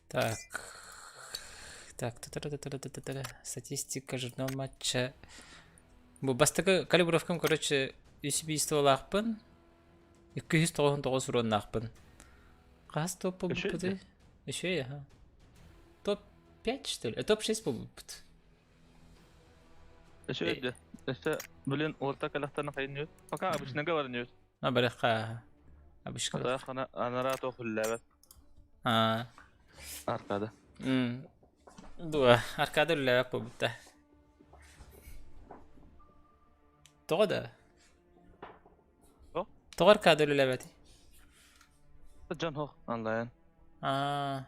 Так. Так, статистика, журнал матча. Бу бастакы калибровкам, короче, үс убийстволаахпын, 299 уруоннаахпын. Хас топ буолбуппутуй? Үчүгэй, аха. Топ-5, что ли? Топ-6 буолбуппут. Үчүгэй дьэ. Өссө, блин, орта кэлэхтэрин хайын Пока обычно говорнют. А, барыхха. Обычно. Хата, анараа туох үллээбэт. Аа. Аркада. Дуо, Аркада үллээбэт буолбута. Тоҕо да? Тоҕо Аркада үлэлээбэтий? Дьон һох онлайн. Аа.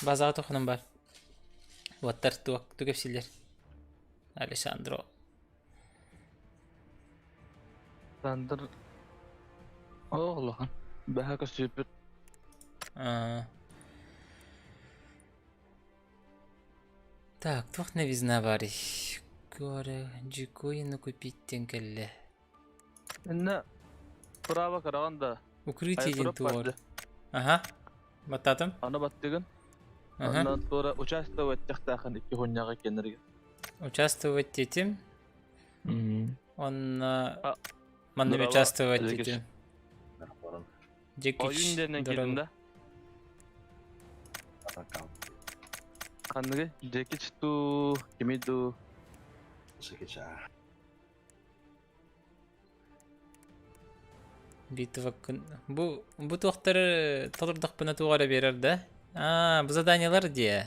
Базаҕа туохунан бар? Уоттар туох тугу кэпсииллэр? Александро. Сандыр Оо улахан. Бэһэ көстүүппүт. Аа. Так, туох новизна баарый? Горе, Джикоину купить диэн кэллэ. Иннэ право кыраҕан да. Укрытие диэн туор. Аха. Баттаатым. Аны баттыгын. Онно туора участвовать тахтаахын икки хунньаҕа кеннерге. Участвовать этим. Онно манна участвовать этим. Ойун диэннэн киирдим да. Ханныгы? Джекич туу, кими дуу? Битва Бу бу туохтары толордохпуна туох эрэ биэрэр да? Аа, бу заданиелар диэ.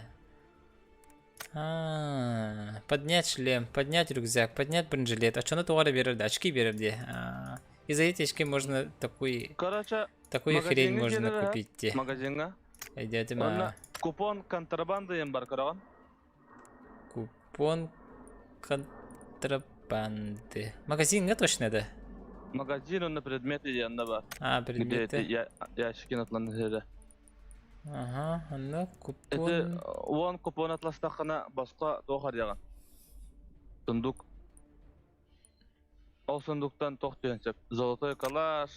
Аа, поднять шлем, поднять рюкзак, поднять бронежилет. А что туох эрэ биэрэр да? Очки биэрэр диэ. Аа, и за эти очки можно такой Короче, такую хрень магазиҥҥа можно киирэр купить диэ. Магазиҥҥа. Өйдөөтүм Онно аа. купон контрабанда диэн бар көрөҕүн. Купон контрабанды. Магазиҥҥа точно да? Магазин онно предметы диэн да бар. А, Где предметы. эти ящики натланныһыра. Ага, онно Это купон... уон купон атластаххына босхо туох арыйаҕын? Сундук. Ол сундуктан туох түһэн сөп? Золотой калаш,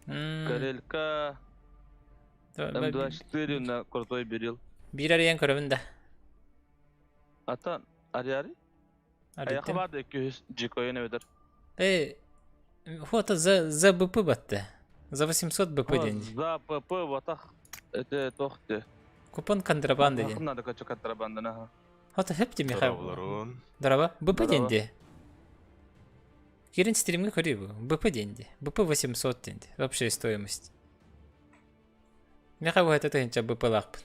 горелька, М24 уонна крутой берил. Биир арыйан көрөбүн да. Ата арыйары? Аяха бар да 200 джикоин эбэтэр. Э, фото за, за БП батты. За 800 БП день. За ПП ватах это тохты. Купон контрабанды день. Надо качу контрабанда, ага. Хата хөп Михаил. Здоровларун. Здорово. БП Здорово. денди. Кирин стримге көрүй бу. БП денди. БП 800 денди. Вообще стоимость. Михаил это тыһынча БП лаахпын.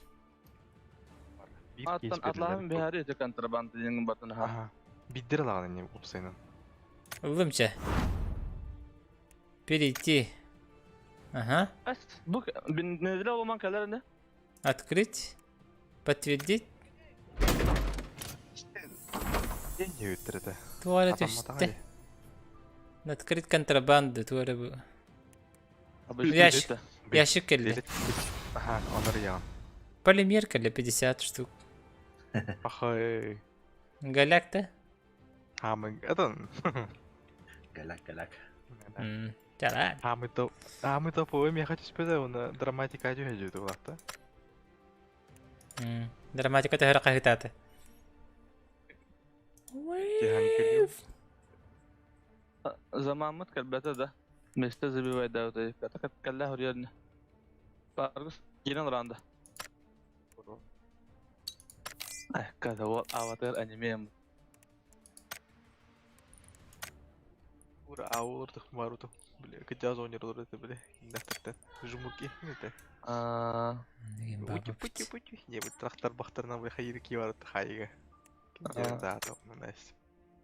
Биир Аттан кейс берилер. атлаһын биһари это контрабанда диэн батын ха. Ага. Биддер лаган не опсайнан. Ыллымча. Перейти. Ага. Ас бу неделе оломан кэлэр не? Открыть. Подтвердить. Деньги өттүрөтө. Туара түстэ. Открыть контрабанду. Туара бу. Ящик. Ящик кэллэ. Ага, онор яҕан. Полимер кэллэ 50 штук. Ахай. Галяк-то? Хамы это. Галяк, галяк. Чара. Хамы то хамы то по я хочу спеть, он драматика жүйө жүйө Драматика төһөрө хаһытааты. Замаммыт кэлбэтэ да. Месте забивайдаабыт кэллэ хөрүөрнэ. Паргыс киирэн ранда. Когда вот аватар аниме Ура ауыр маруто. Бля, кыджаз ойнер это бля. Нафтаттан. Жмуки это. А Пути пути пути. Не бу трактор бахтарна бля хайыр ки бар хайга. Да, то найс.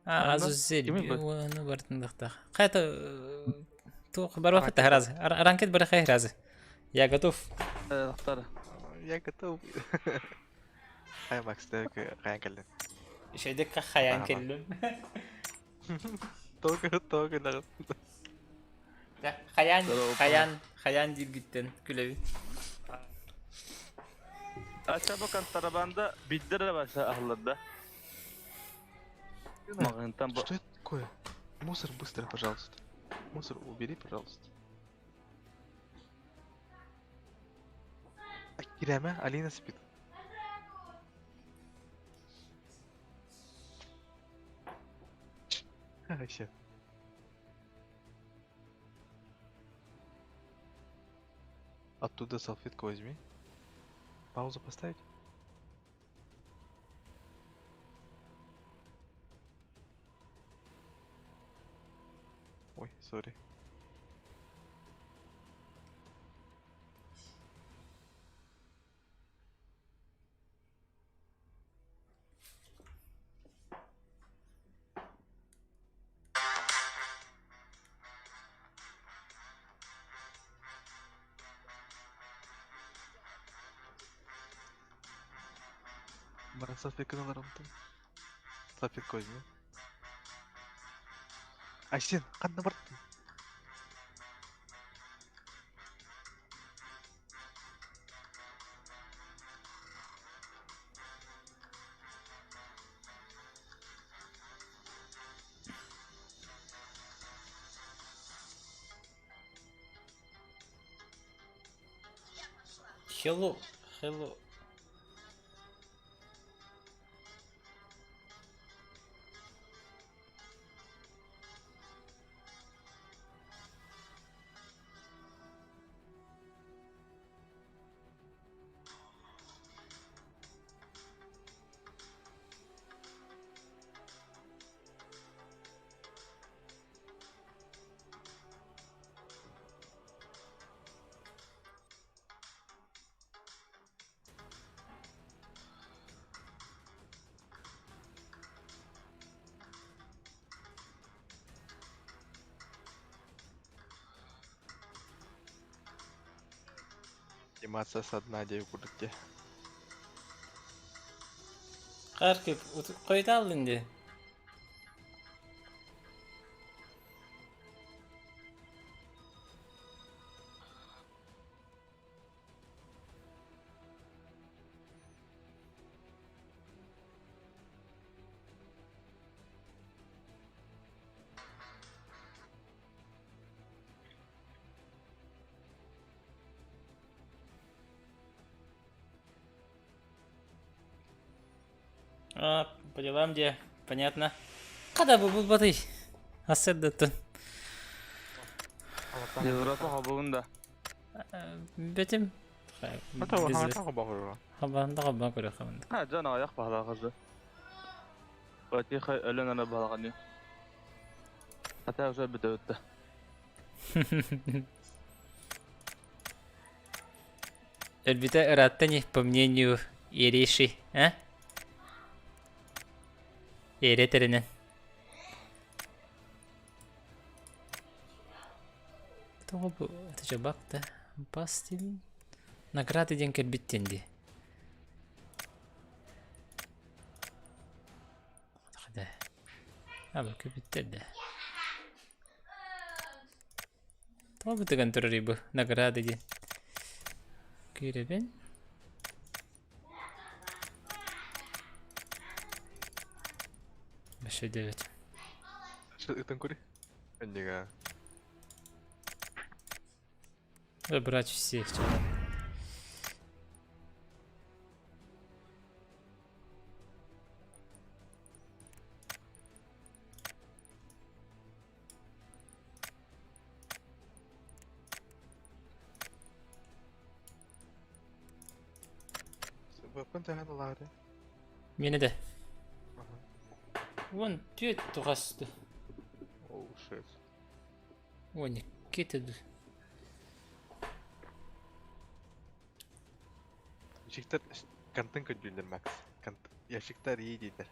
А, Азузель, ну бартындахтах. Хайта туох барбахыт разы. Ранкет барахай разы. Я готов. Я готов. Хай Макс, хайан кэллин. Шейдек хайан кэллим. Только только да. Хайан, хайан, хайан дииргиттэн күлэбин. Ача бу контрабанда биддер баша ахларда. Маҕантан Что это такое? Мусор быстро, пожалуйста. Мусор убери, пожалуйста. Ай. Кирээмэ, Алина спит. Вообще. Оттуда салфетку возьми. Паузу поставить? Ой, сори. Баран салфетканы ылар онтон. Салфетка возьми. Айсен, ханна бардын? Hello, hello. Сниматься со дна диэбит курдук дии. Харкып, хойутааллын дии. А, по делам где? Понятно. Когда бы был батый? Асырдыттын. Европа хобугун да. Бетим. Хабанда хабан көрө хабанда. Ha дьон аҕыйах баһылаах Батиха өлөн ана баһылаҕаны. Хата уже бүтэ Өлбүтэ ыраатта ини, по мнению Ериши, а? Эрэ тэринэн. Тоҕо бу это что, баг да? Бас диэн награды диэн кэлбиттин дии. А, бу кэлбиттэр да. Тоҕо бытыган турарый бу награды диэн? Киирэбин. Вообще девять. Ытан көрүй. Эннига. Забрать всех. Баппын төһөн ылаары. Мені де. Вон түөт туҕасты. Oh shit. Вон икки Ящиктар контент көрдүүллэр Макс. Ящиктар ии дииллэр.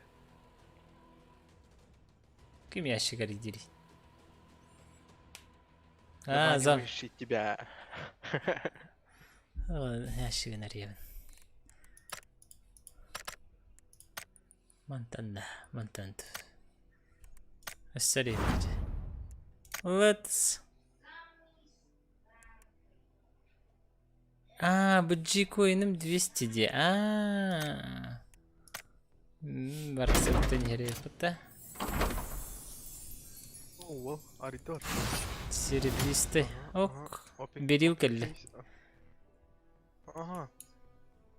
Ким ящик дири? А, зам. тебя. Ящигын арыйабын. Мантан да, мантан. Өссө Let's А, бу G-коиным 200 дии. А. Барсыттан иһэриэхпит О, аритор. Серебристый. Ок. Берил кэллэ. Ага.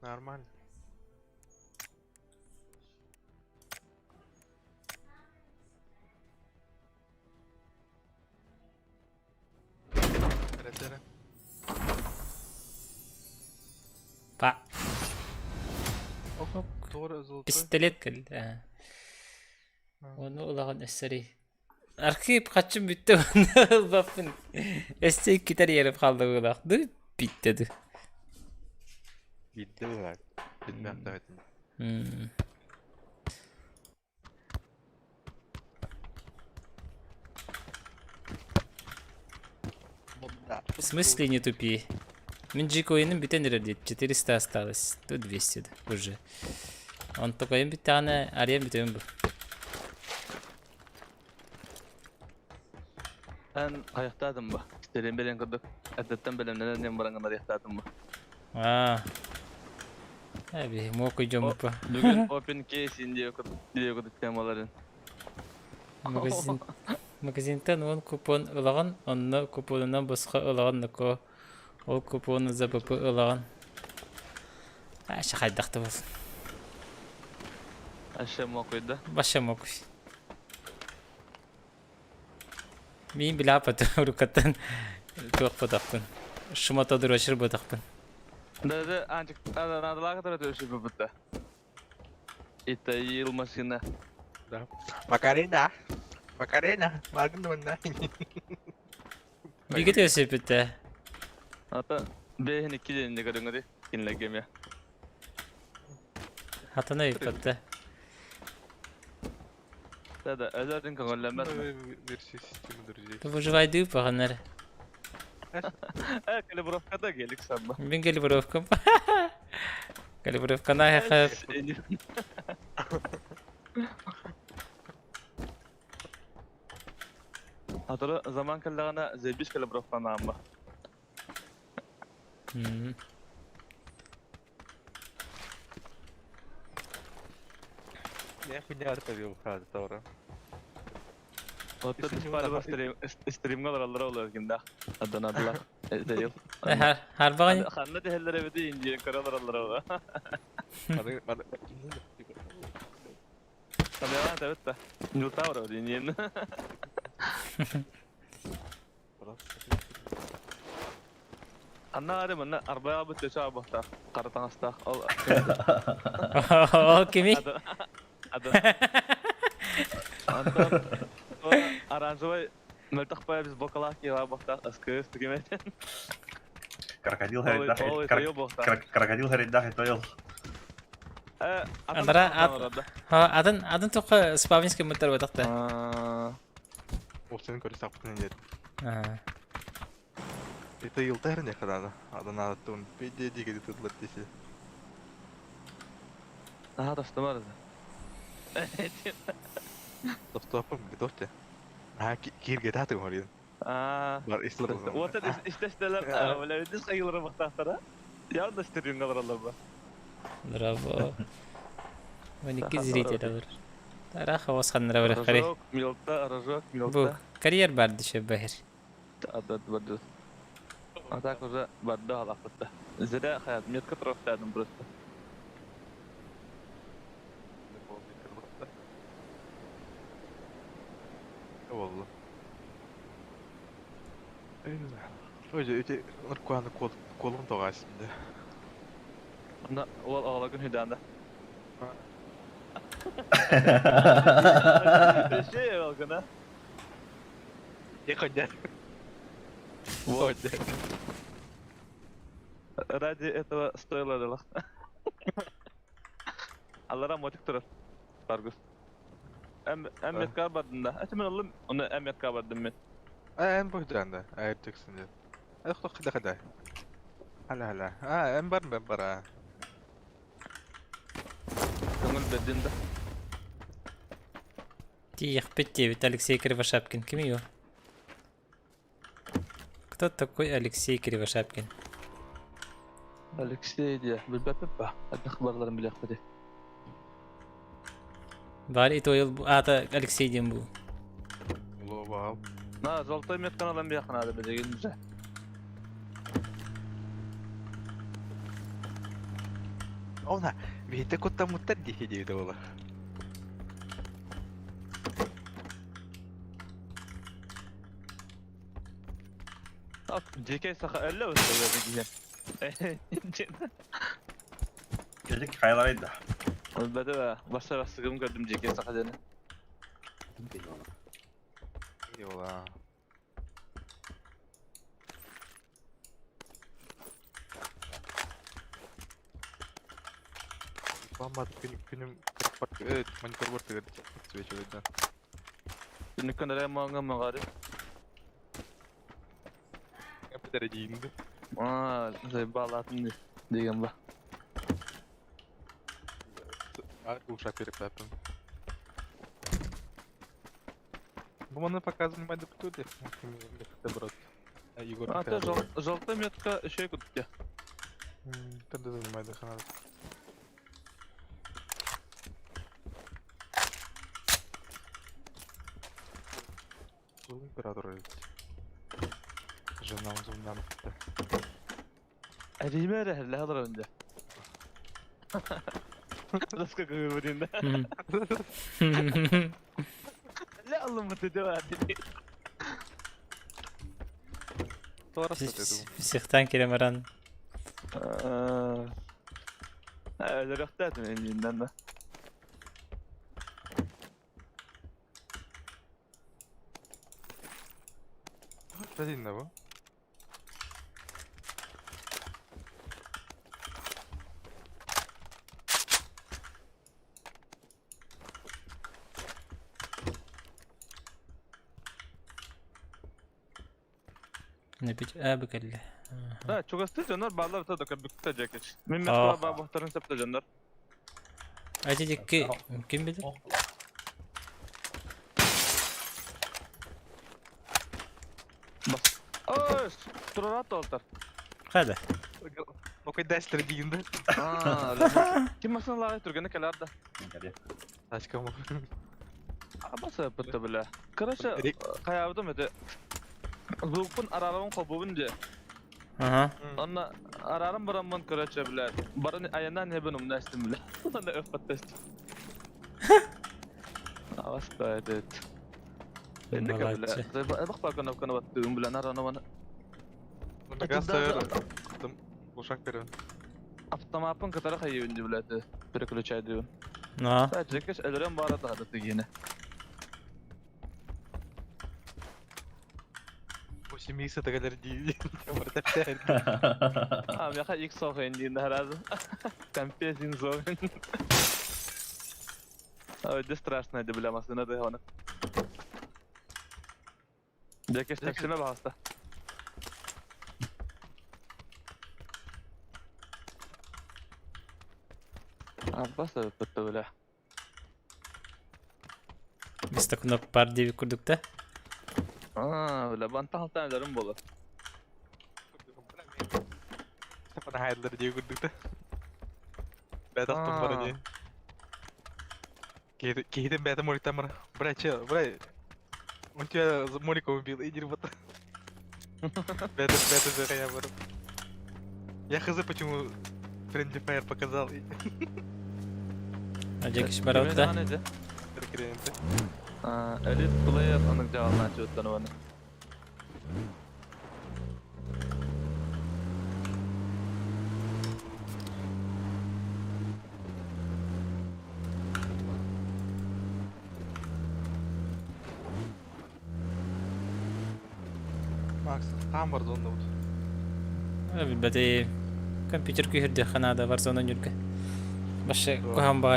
Нормально. Эрэ Па. Ох, туора золотой. Пистолет кэллэ. Ону улахан өссөрий. Архип хаччым бүттэ ылбаппын. Өссө иккитэр иэрip хаалла быылаах. Ды бүттэ ды. Биирдэ быһаар. Бүтмэхтээх этим. В смысле не тупи? Мин джикоиным бүтэн эрэр диэт 400 осталось. Тут 200 да уже. Он такой бүттэҕинэ арыйан бүтэбин бу. Эн хайахтаатым ба? Стерин бэлэн курдук. Эрдэттэн бэлэмнэнэн диэн баран арыйахтаатым ба. Аа. Эби муокуй дьоммуппа. Бүгүн open case диye курдук темаларын. Магазин магазинтан уон купон ылаҕын, онно купонунан босхо ылаҕын ноко ол купону за БП ылаҕын. Аша хайдах да болсун. Аша мокуйда. Баша мокуй. Мин билааппатын уруккаттан туох ботахпын. Шума тодурочер ботахпын. Да да анчык надалаах тара төшү бутта. Итаил машина. Да. Макарена. Макарена. Маргын манна. Бигэ төсөпүтэ. Ата бэһин икки дэнне көрүҥүрү кинилэргэ Хатана ыйыппатта. Да да, өлөрдүн көҥүллэммэт. Версия системы друзей. Выживайдыы паханар. Э, калибровкада гелик сабба. Мин калибровкам. Калибровкана хэ. Атыры заман кэллэҕинэ зэбис калибровканаамма. Я хуйня арта хады тора. Оттон стримга бараллара олор кимдах. Аданадылар. Дайыл. Харбаҕын Ханна дэһэллэр эбити индиен көрө бараллара. Маны маны. Тамяла табытта. Нютаура индиен. Анна ары манна арбаа бут төсө абахта. Каратаңаста. Ол Ол кими? Ада. Антон оранжевый мөлтөх біз бокалах кила бахта аскы стигеме. Крокодил Ой, ой, Крокодил харидах тойл. Андара атын атын тоққа спавнинский мыттар батақта. Ол сен көрі саппын деді. Это йылтар не хадана. Адана аттун педе диге тыдлар десе. Аха тастымар. Тостопым готовьте. А кирге таты говорит. Аа. Бар ислар. Вот это истестелер, бля, дис кайылары бахтахтара. Я да стримга баралар ба. Браво. Маники зритель алыр. Тара хавас ханнара бар хари. Рожок, милта, рожок, Бу милта. карьер бар деше бахир. Адат барды. А так уже барды алапытта. Зря хаят, метка трофтадым просто. والله. Өже өте ныркуаны колун тоғасында. На, ол алагын хүданда. Şey алгына. Ехать. Вот. Ради этого стоило дела. Аллара мотик турар. Баргус. Эм эм метка бардым да. Эти мен алым, оны эм метка бардым мен. Эм бу хүданда. Айр тексин дед. Эх хада хада. Хала хала. А эм бар мен бар. Көңүл бердим да. Тиих петте Алексей Кривошапкин. Ким ее? Кто такой Алексей Кривошапкин? Алексей дия, билбеппа. Адны хабарларын биле хadi. Бар и тойл ата Алексей дем бу. Лобал. На, золотой метканы алам бияхын ады билеген же. Она, биһиттэ куттаммыттар дии диэбитэ буола. Дикэй саха өллө өстө диye. Дьэдик хайаларай да. Өлбөтө бе. Башта бастыгым көрдүм дикэй саха диэни. Йола. Ламмат күн күнүм монитор бартыгар свечевойдан. Күнүккөн эрэ маңа мағары. Компьютер дейінді. Аа, балатын деген ба. Ушак перепляпан. Бу маны показывали майды күтүде. Брат. Егор. А, то желтый метка еще и күтте. Тогда занимай ханады. Был император ведь. Жена он Әриме рәһлә хадыр önce. Раска говорим, да? Ля Аллах мутедевати. Психтан керемаран. Өлөрөхтөөт мен да. Один да, Нөпүт аа бу кэллэ. Да, чугасты дьоннор баалар та да бүктэ жекеч. Мен метка баа бахтарын септе дьоннор. Ати дикки ким билер? Бас. Ой, турарат олтар. Хада. Ну-ка дастер дигинде. Аа, ким масын лагай турганы келарда. Тачка му. Абаса бітті біле. Короче, каябдым эти. Звукпун арарым кобубун же. Ага. Онна арарым бараммын, короче, биле. Барын аяндан хебин умнастым биле. Онда өп паттастым. Аваста эдет. Энди биле. Молодцы. Бак бак кына баттым биле нараны бана. Газ Ушак берем. Автомапын кытара хайыбын биле. Переключай диyor. На. Жекеш элерен бара да тигине. 8 икс тагылар ди. А, мяха икс соғын дейін харазы. Компезин соғын. Ой, да страшно, это бля, машина да оны. Жекеш таксиме бағаста. Аббас бітті бля. Биз кнопка бар диби курдук да. А, бля, банта халтан өлерім болы. Степан хайдлар дии курдук да. Бәт аттым бар ди. Кейтен бәті моликтан бар. Бля, чел, бля. Он тебя за Моликом убил, иди вот. Бәті, бәті я бар. Я хз почему Friendly Fire показал. А жекеш барабыт да. Elite player оның жағалынан чөттен оны. Макс, там Warzone вот. Билбэти компьютер күйүрдө ханада Warzone нүргө. Башы кухан ба.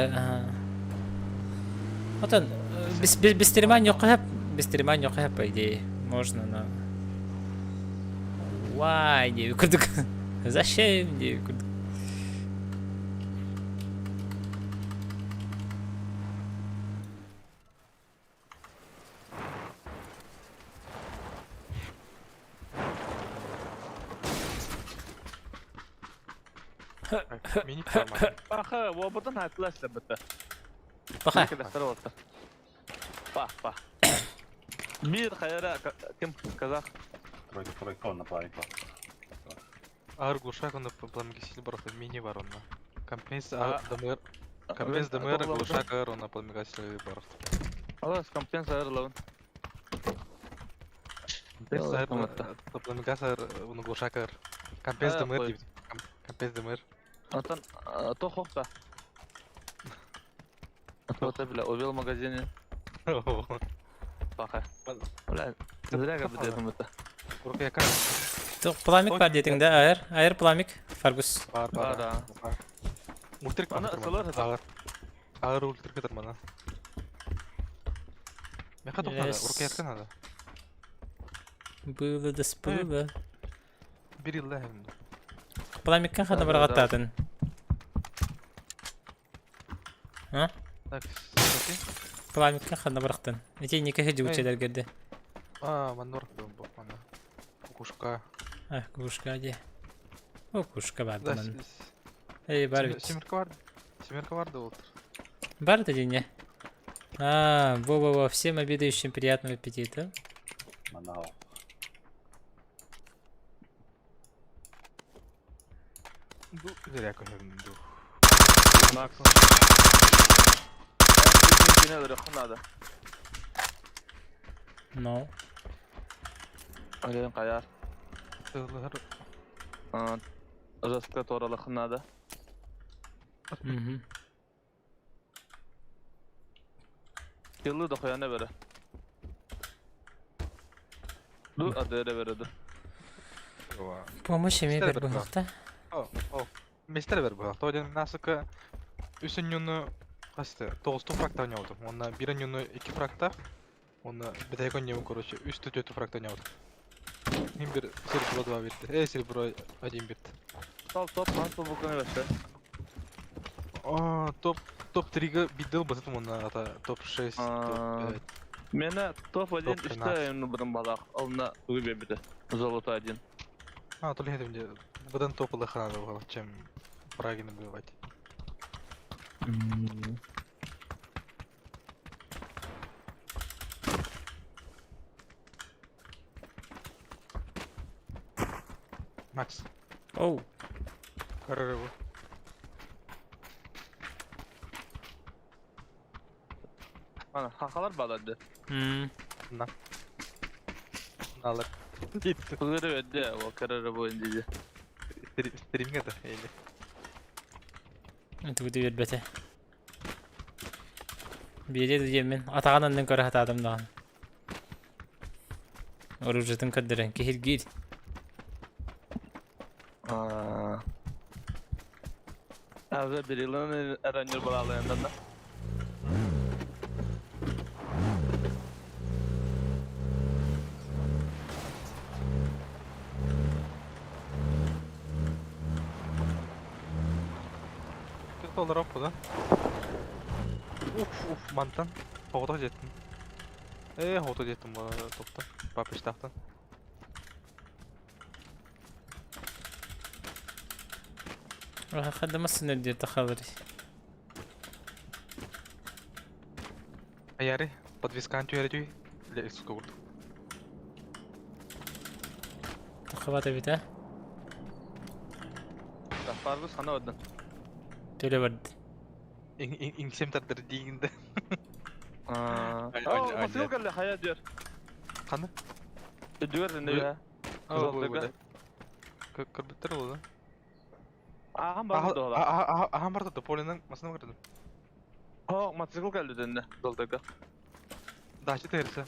Отон без без стриман yok без стриман yok по идее. Можно, но Вай, диби курдук. Зачем диби курдук. Мини нормально. Баха, обытын хаттылар бітті. Баха. Па, па. Мир хайра ким казах. Тройка, тройка, он на плане. Ар глушак он пламгисил просто мини ворона. Компенс ДМР. Компенс ДМР глушак ар, он подмигательный бар. Алас компенс ар лавын. Компенс ар, подмигательный он глушак ар. Компенс ДМР дип. Компенс ДМР. Антон, то хохта. Вот бля, увел в магазине. Паха. Бля, зря как бы это. Пламик бар диэтиҥ да, аэр, аэр пламик, Фаргус. Бар, бар, да. Ультрик бар. Аэр ультрик это мана. Меха тоқ надо, рукоятка надо. Было да спыло. Бери лэхим. Пламикка хана бараҕаттаатын. А? Так, Пламикка ханна барахтын. Ити ника хеджибучелергерде. А, маннор был, мана. Кукушка. А, кукушка де. О, кукушка бар да. Эй, бар ведь. Семерка бар. Семерка бар да вот. Бар да не? А, во-во-во, всем обедающим приятного аппетита. Манау. Ду, зря ду. Макс. No. Ален каяр. Жестко торалых надо. Угу. Кылы да хуяна бере. Ду адыра бере. Помощь эми бер бу. О, о. Мистер бер бу. Тоден насыка үсүннүнү касты 9 фракта ойнобудум. Онна бир өнүнү 2 фракта. Онна битайкон нему, короче, үс төрт фракта ойнобудум. Мен бир серебро 2 берди. Э, серебро 1 берди. Топ топ топ буканы берсе. А, топ топ 3-ге бидел басытым онна ата топ 6, топ 5. Мена топ 1 3 эмне бирин балак. Онна уйбе бите. Золото 1. А, то ли это Бадан топ лохана было, чем фраги набивать. Макс. Оу. Королеву. Ана, хахалар балады. На. Налар. Кылыры өдде, о королеву инди. Стримге да, или? Это буду вербете. Биеде диэмин атаҕан аннын көрө хатаатым даҕан. Оружиетын көрдөрөн киһиргиир. Аза бирилен эраньыр балаларından да. Доллар оппу да? Уф, уф, мантан. Хоғыта жеттім. Э, хоғыта жеттім топта. Папиштақтан. Хадамасын өрдер тахалыр. Аяри, подвескан түйәрі Ле, сука, урду. Тахабата бит, а? Фаргус хана оддан. Төлө барды. Иңсем тардыр дейгінде. Аа, мотоцикл келди, хая диyor. Қаны? Дүгер не я? Көрбіттер болды. Ахам барды да. Ахам барды да, полинің масына көрдім. Хо, мотоцикл келди денде, долдыга. Дачы терісі.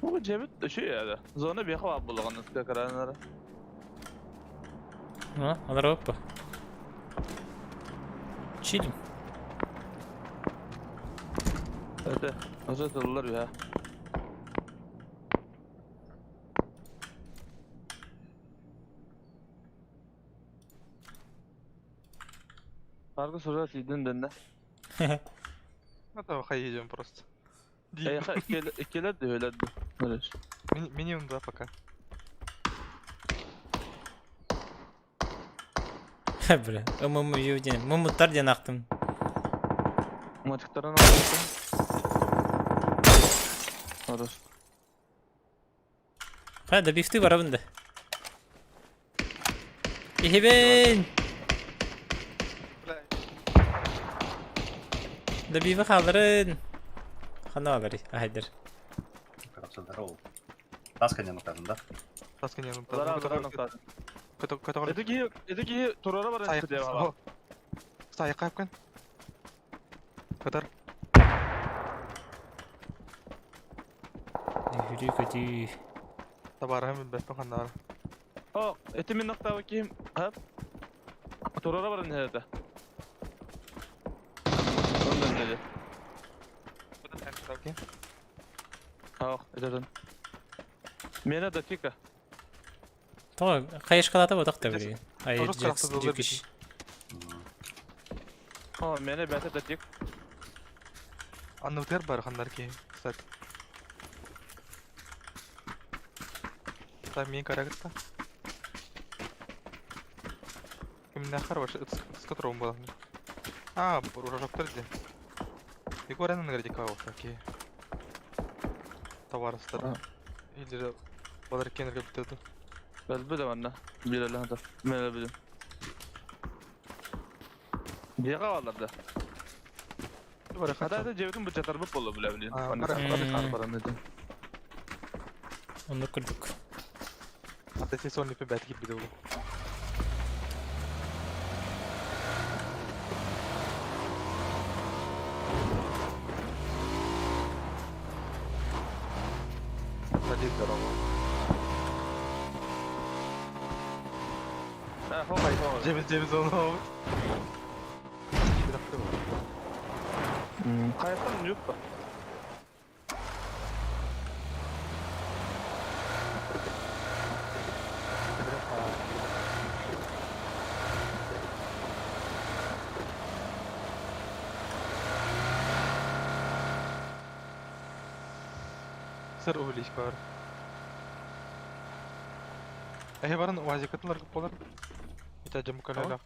Бу жебит үшü яды. Зона бияха бар булган каранары. А, алар оппа. Чилим. Это, уже тыллар я. Фаргус уже тидин денде. Это хай идем просто. Эй, икелер өлөдү. Минимум 2 пока. Бля, ММ юден. Мумуттар ден ақтым. Мачыктарын алдым. Хорош. Ха, да бифты барабын да. Иһибин! Добива хаалларын! Хана алары, ахайдар. Здорово. Таска не нукатын, да? Таска не Лара лара нуктаатын. Көтөҕөр. Эти киһи эти киһи туруора баран испит диэбала. Сайыкка апкан. Кытар. Үһүрүү көтүү. Табаарыһым билбэппин ханна бар. О, эти мин нуктаабы киһим хап. Туруора баран иһэр этэ. Оннун dedi. Ах, этэтин. Мена да тика. Тоҕо хайышкалаата ботох да билигин. Ай, Тоҕус харахта доллар дьүкүш. О, мена бәтэ да тик. Анныбытыгар бар ханнар киһи, кстати. Там мин карагытта. Кимнээхэр вообще ытыска турабын буолан. А, урожоктор дии. Егор эн дикаа такие. Товарыстар. Или балар кенерге бүтеді. Бэлби да манна. Билэлэ хата. Мен билим. Биэҕэ бааллар да. Хата это дьиэбитин быччатарбыт буолла бля блин. А, Манна бара- хаар баран этим. Оннук курдук. Ата сезон липи бәт килбиде ол. Ходи здорово. А, хо хо. Жеміз жеміз оны. Хайаттан yok ба. Сыр увеличь бар. Эхе барын уазикатылар көп болар. Ita жым көлөлө.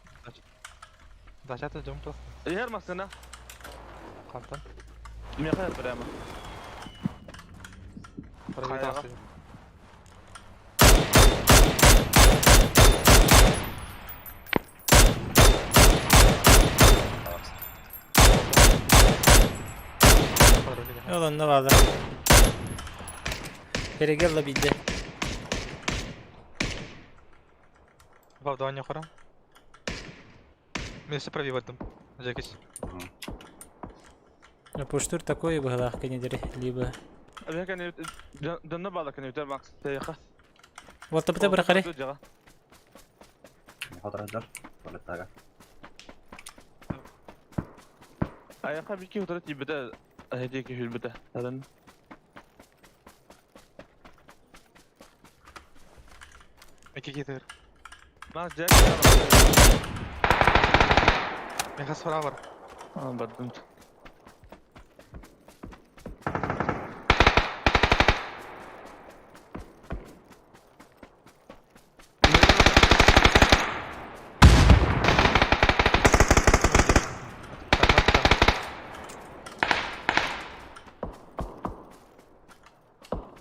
Дачата жым тос. Иһэр массына. Кантан. Меха прямо. Хайаға. Ол онно баалар. Перегелла билде. Бав давай хора. Мен все правее бардым. Жекис. Пуштур такой быһылаах кенедери, либо. Эбэ донно баала кene үтер Макс. Тейха. Уолтабыта бырахари. Хотрадар. Туалеттага. Аяка бики утара тибете. Хедики хүлбете. Тарын. Эки кетер. Макс жак. Мен хас бар. А, бардым.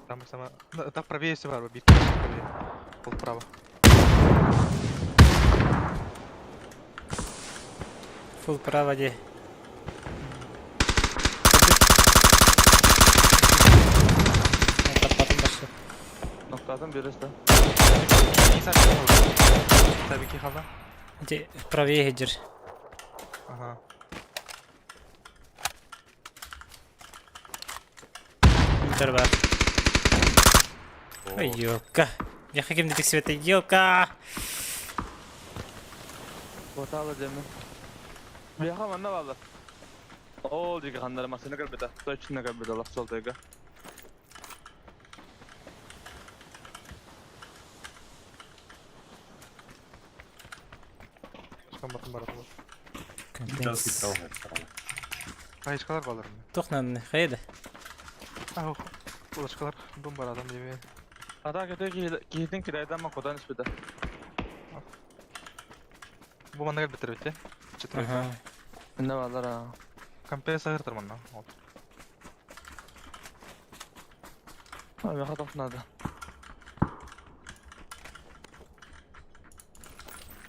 Там сама. Так правее все бар, бит правее. Пол право. Фул право де. Таппатын башы. Ноктатын бирisi. Tabii ki hala. Де правее хеджер. Ага. Интер бар. Ой, ёлка. Я хаким дедик света, ёлка. Боталы деми. Бияха манна баалар. Ол диги ханнары масына кэлбитэ. Точно кэлбитэ лах солтайга. Шкам батын бар. Чалский трогает. Кайышкалар балар. Тохнан хайда. А, улашкалар бум бар адам деме. Ата кете киһитин кирайдан ма кудан испитэ. Бу манна кэлбитер бите. Четыре. Ага. Инна баалар а. Компе сагыр манна. Вот. А, меха тохнады.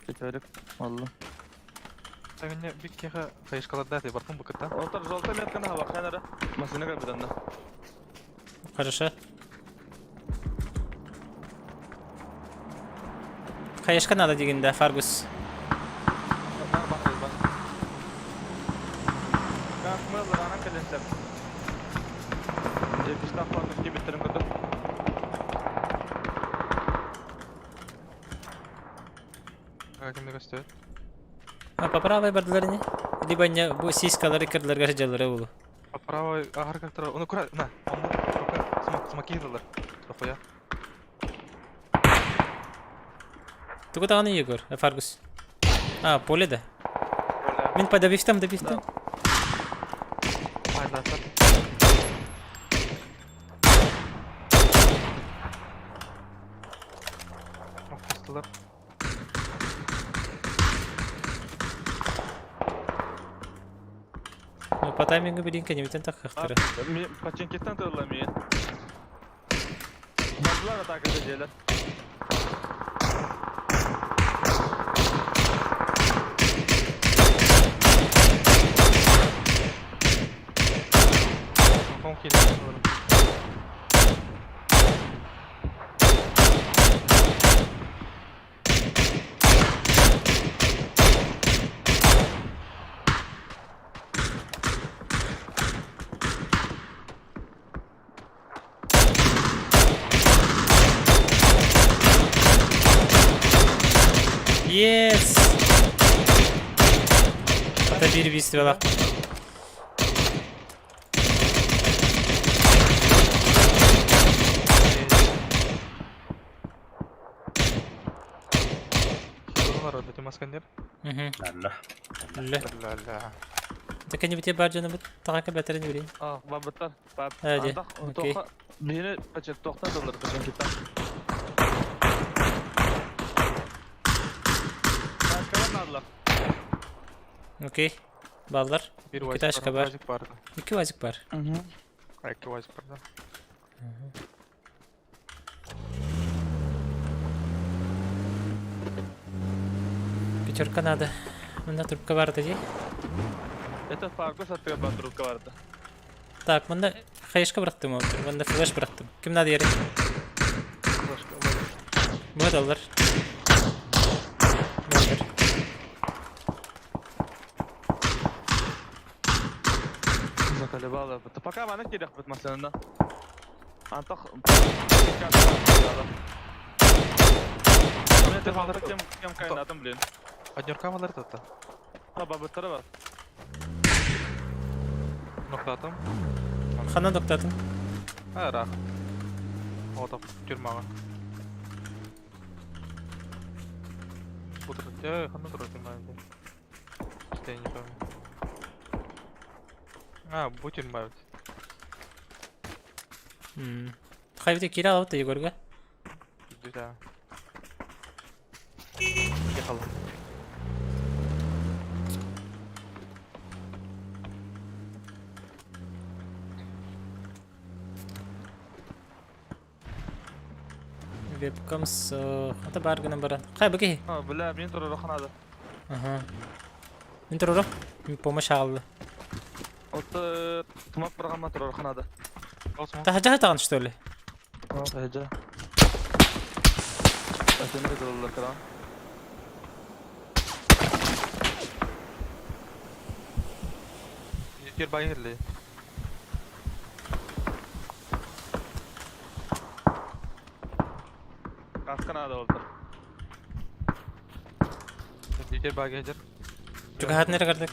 Пятерик. Алла. Сагыння бик кеха хаешкаларда ты бартын букытта. Олтар жолта метканы хаба ханара. Машина кабиданна. Хорошо. Хаешка надо дигин да, Фаргус. Бар бар бар. Кахмылар анан келенсеп. Жепистан фаргус кебиттерин көтөр. Кимде көстө? А по правой бардылар не? Либо не бу сиськалары кырдыларга жалары улу. По правой агар как-то ну кура на, он пока смок смоки дылар. Дохуя. Тугу даҕаны Егор, Фаргус. А, поле да. Мин подавивтам, добивтам. Ай, да, так. Ох, Ну, по таймингу билинка не битен так хахтары. Паченкеттен тырла мен. Бардылар атака делер. Ком келе. Yes! Ата бир бистибала. Народ, эти маскандер. Мгм. Ләллә. Ле. Ля-ля. Так не бите бар жаны бит тагака бәтерин бери. А, бабыттар. Баб. Hadi, окей. Бiri пачет тоқтан тырылыр паченкеттен. Ташкалар надылар. Окей. Баллар. Бир Iki вазик ташка бар. Вазик бар. Iki вазик бар. А, iki вазик бар, да. Пятерка надо. Мында трубка бар ди. Это Фаргус аттыга бар трубка барды. Так, мында хаешка бырактым ол. Мында флеш бырактым. Ким надо yeri? Флешка, вазик. Бу доллар. Доллар. Заколебало. Пока мана керек бит машинада. Антах Мен кем кем кайнатым, блин. Однерка валар тата. Ha бабыттары бар. Ноктатым. Хана доктатын. А, рах. Отап, тюрьмага. Утро. Э, хана тура тюрьма. Что я не помню. А, бу тюрьма ведь. Хайбите кире алып та Егорга. Да. Ехала. Вебкам с хата бар гына баран. Хай беки. Ha, бля, мен тура раханады. Ага. Мен туруру. Мен помощь алды. Оты тумак барганма тура раханады. Та жа тагын что ли? Хажа. Атемир доллар кран. Тер байырли. Касканады олтыр. Тер багы Чугахат нere кардык?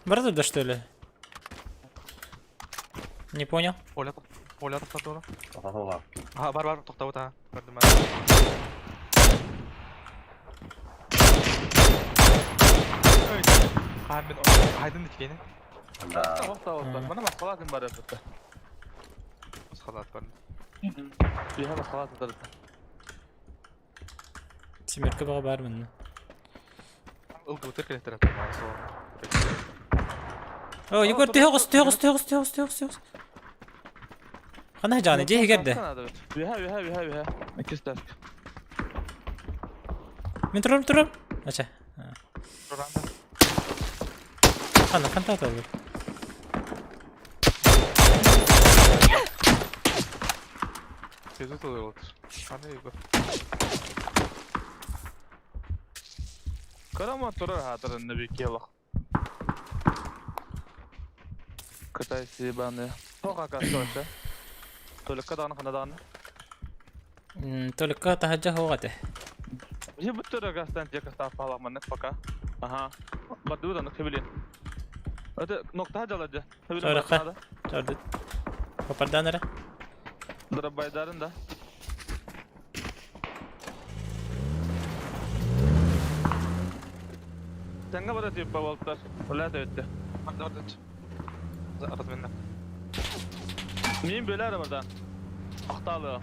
Барды да что ли? Не понял. Оля Оля тоқтатты Тоқтатылар. А, бар бар, тоқтап а. Көрдім. А, мен айдын дикени. Да. Тоқта олтыр. Мына басқалатын бар еді. Басқалат бар. Бүйе басқалатын тұрды. Семерка бага бар мында. Ылгыбытыр кэлэттэрэ тамаҕа суох. О, Егор, түһэ оҕус, түһэ оҕус, түһэ оҕус, түһэ оҕус, түһэ оҕус, түһэ оҕус. Хана жааны, дьиэ иһигэр да. Үһэ, үһэ, үһэ, үһэ. Иккис таск. Мин турарым, турарым. Ача. Хана, ханта аталыр. Сезу тылы отыр. Хана Егор. Кырама турар хаатырын нөбү келох. Кытай ебаные. Тоға кастойшы. Толикка даҕаны хана даҕаны. Толикка таһырдьа суох этэ. Ебыттыра гастан дьэ кастаах паалах пока. Ага. Бардыбыт аны хэбилин. Это ноктаха дьала дьэ. Толикка. Тордут. Попардан эрэ. Дырабайдарын да. Тэҥҥэ бара тииппэ буолтар. Үлэ өттө. Разминна. Мин бөлөр барда. Ахтаалы.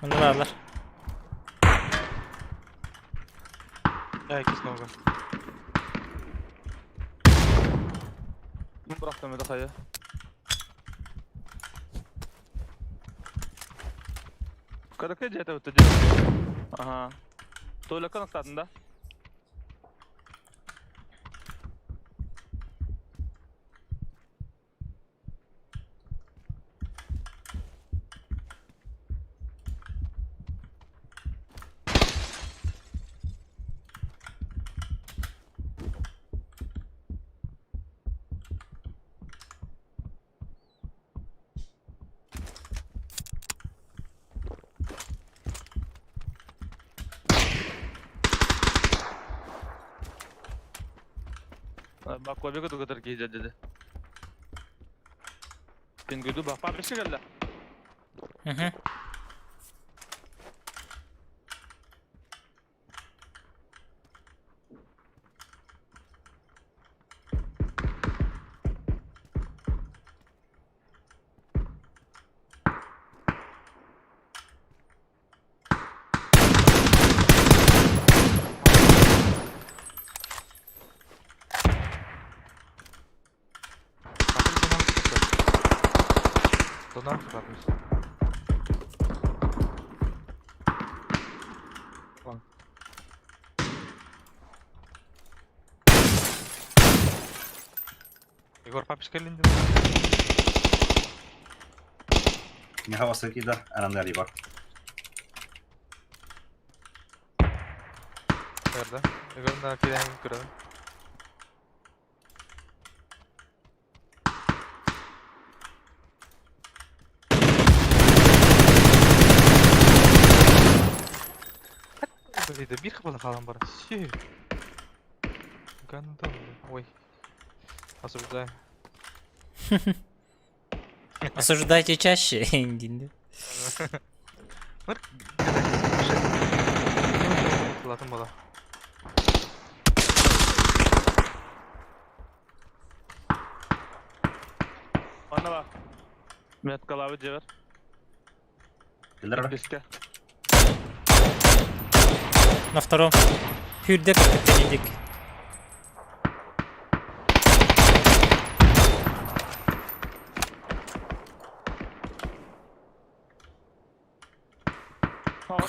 Онно бааллар. Я иккис нога. Мин бырахтым это хайа. Караке дьиэтэ өттө дьиэ. Ага. Туалекка настаатын да? Бакуабека тугатар киһи деді. Пингуду ба. Папишка кэллэ. Мгм. Донам çıkartmış. Lan. Егор папишка линди. Миха Василькида, Анан Егор. Nerede? Егор на кидаем көрөм. Блин, бир хабала хаалан бар. Сүү. Гандон. Ой. Осуждаю. Осуждайте чаще. Диэн. Мыр. Латын бала. Манна ба. Меткалабы дьиэбэр. Киллер ora. Иккискэ. На втором. Хүрдэ капитан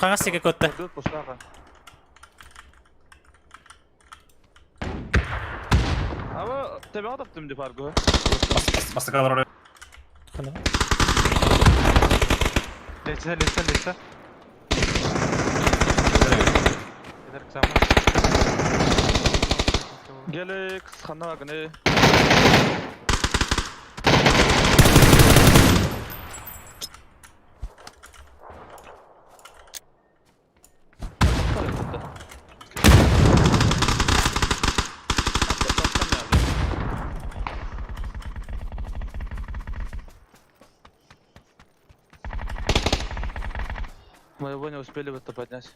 Хаҥас сиргэ куотта. Тут пустаха. Ама тебе таптым деп аргы. Бастакалар ora. Хана. Лечься, лечься, лечься. Кедер ксама. Гелик ханна багны. Мы его не успели в это поднять.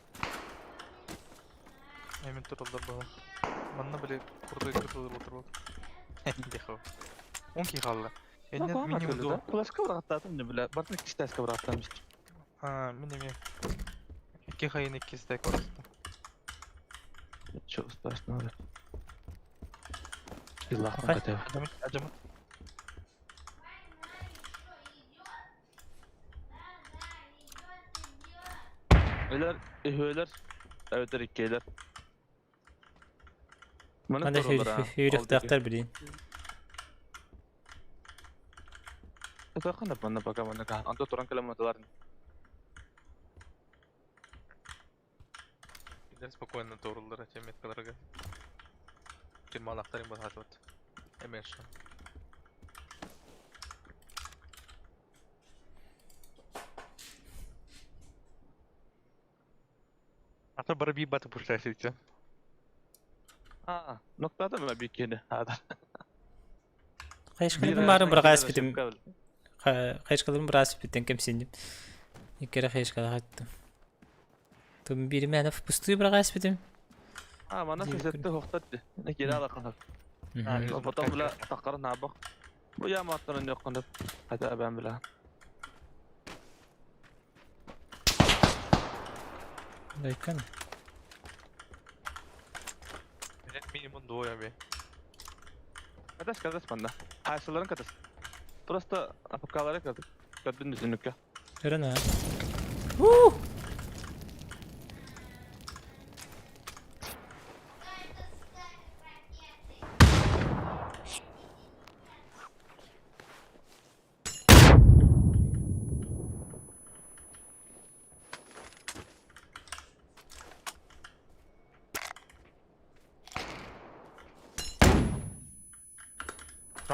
Эмин тураллар буолан. Манна били курдук кытылыр отурбут. Дехо. Он ки хаалла. Эннен минимум до. Флешка бырахтаатым не бля. Бартын икки бырахтаам. А, мин эмиэ. Икки хайын икки стек барыста. Чего страшного. Биллахтан Хай. катев. Ажамыт, ажамыт. Өлөр, үһүөлэр, эбэтэр иккиэлэр. Маны Манда тураллар, а. хүрүөхтээхтэр билин. Ол манна пока манна кахан. Онто туран кэлэн маталар. Кинилэр спокойно туоруллар эти меткаларга. Тирмалахтарын басатыбыт. Эмеш. Ата бары би баты пуштайсыйчы. А, ноктата ма биккени. Хада. Хайышкаларын барын бырагаас битим. Хайышкаларын бырагаас битен кемсиндим. Иккere хайышкала хаттым. Тум бириме впустую бырагаас битим. А, мана Дии сетте хохтатты. Не кире алакын. Потом бля таққарын набық. Бу я маттарын yok деп. Хата бен бля. Дайкан. Минимум двое би. Катас катас манда. Хайсыларын катас. Просто апкалары катас. Катбин düşünükке. Көрөн а. У!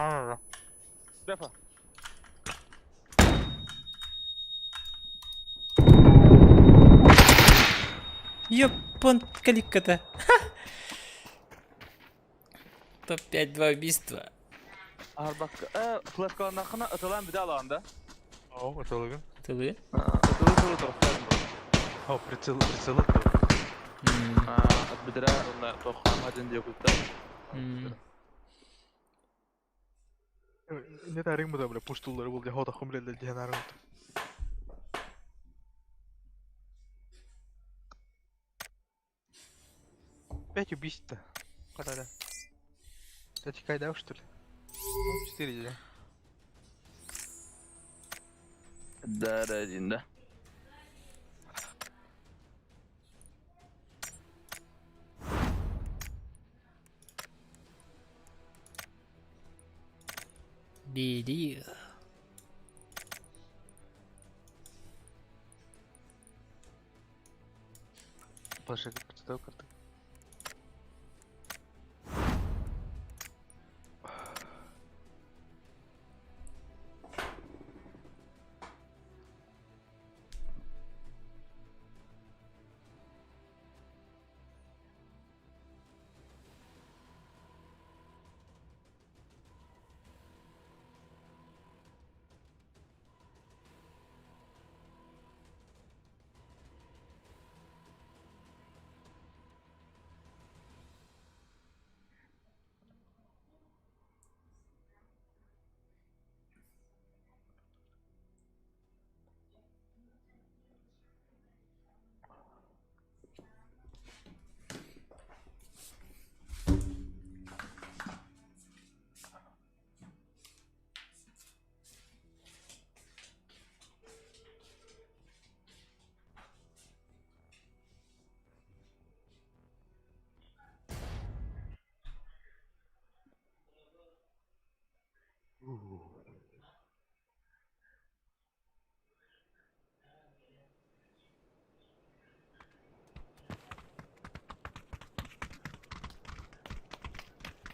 Да. Defa. Япон каликата. Топ-5 два убийства. Арбак. Э, флешкаларын ақына ытылан bir алағанда. О, аталыгын. Тылы. Ытылы туру тұрықтарын. О, прицел, прицел атты. Бідірә, онна тоққан один деп күтті. Не тарың буда, бля, пуштулары бул, хода хумлелер ден арың. Пять убийств-то. Куда Кстати, кайда что ли? Ну, четыре, да. Дәрәдінде. Бери. Паша, как карты.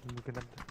Мгновенно.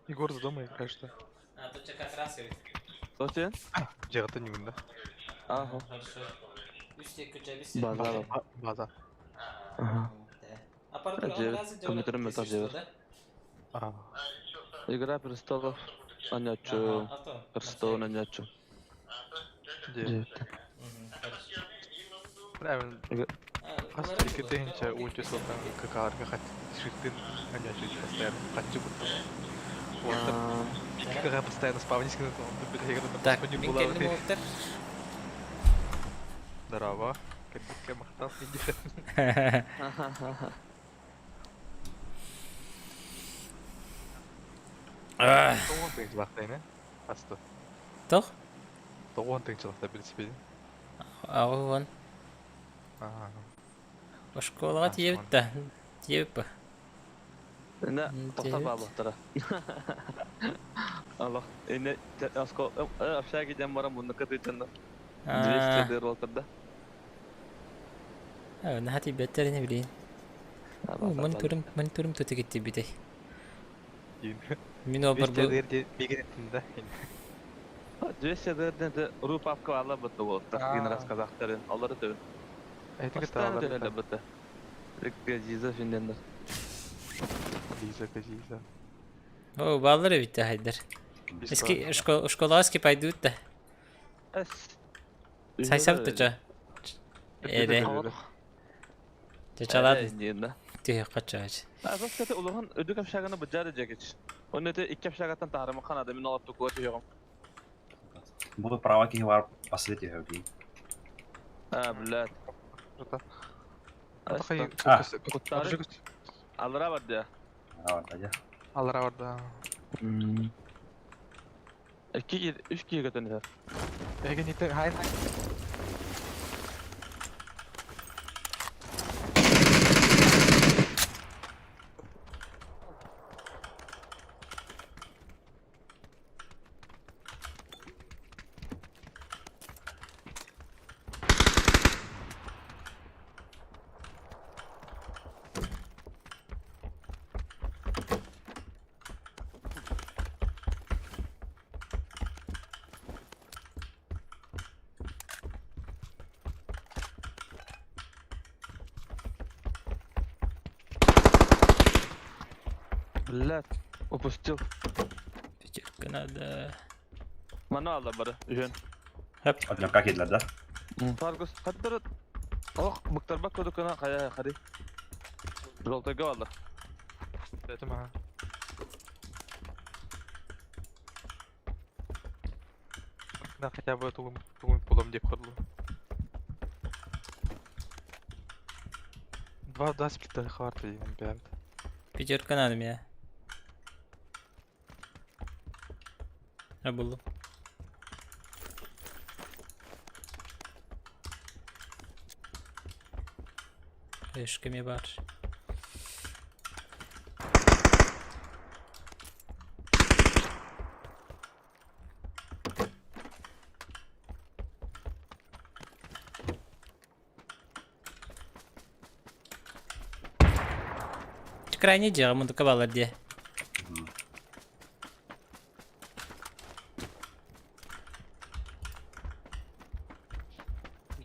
Егор за дома играешь, что? А, тут как раз и... Зачем? Дьиэҕиттэн ньугунда. Ага. Хорошо. База. База. Ага. Компьютерым это делаешь. А. Игра престолов. Анячу. Hearthstone анячу. Дьэ. Правильно. Хас икки тыһыынча уонча сылтан КК-ларга шифтын анячу постоянно хаччы курдук. Уонна икки КК постоянно спавнись гына Так, мин кэллим уолаттар. Здорово. Кэлбиккэ махтал. Тоҕуон тыһыынчалаахтайна? Аста. Тоҕ? Тоҕуон тыһыынчалаахта билсибитин. Аҕыс уон. Оскуолаҕа тиийэбит да, тиийэбит ба. Инэ тохтор бааллахтара. Аллах, инэ оскол общаги диэн баран муннукка тыытанна. 200 дыр буолтарда. Наһаа тиийбэттэр ини билигин. Мониторум, мониторум тута киттибитэй. Мин обар бу 200 дыр диэн ру папка алла бытты буолта. Гин рассказахтарын олары төбүн. Постоянно төһөлө бытты. Газиза финдендер. Лиза, Газиза. О, бааллар эбит да хайдар. Эски школаҕа скипайдыыбыт да. Сайсабыт да ча. Эре. Чачалаат түһүөххэ чаач. Азас улахан өдүк общаганы быдьаары дьэкич. Оны өтө икки общагаттан таһарымы ханада мин олотту куа түһүөҕүм. Буду права киһи бар басылы түһөбүн. А, блядь. Аллара бар да. Аллара бар да. Аллара бар да. Икки үч киһи көтөн иһэр. Эһиги ниттен хайн Блядь, упустил. Пятерка надо. Маны алда бары, үһүн. Хоп. Однокка киирдилэр да? Фаргус, хаттары Ох, быктарбак кодукана хайа хари. Желтойга баллар. Этим ага. На хотя бы тугум тугум пулом деп ходлу. Два два сплита хватит им пять. Пятерка надо мне. А было. Эшкеме бар. Крайне дьиэҕэ мундука бааллар дии.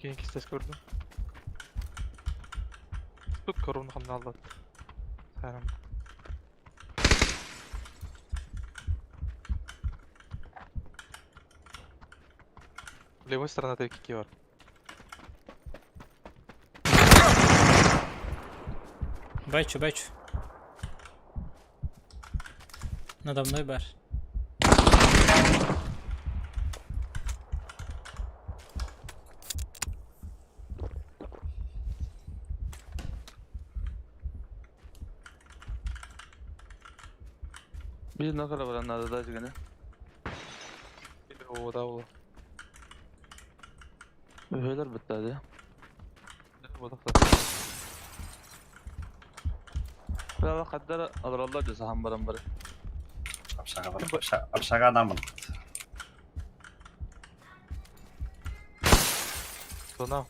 Кийин кистес көрдүм. Тут коруну хамнааллат. Саарам. Левой сторона кики бар. Бачу, бачу. Надо мной бар. Биир нокара баран наада да дьигэнэ. О, да, ол. Үһүөлэр бытта дии. Бала хаддара олороллор дьэ саһан баран бары. Общага, общага намын. Зона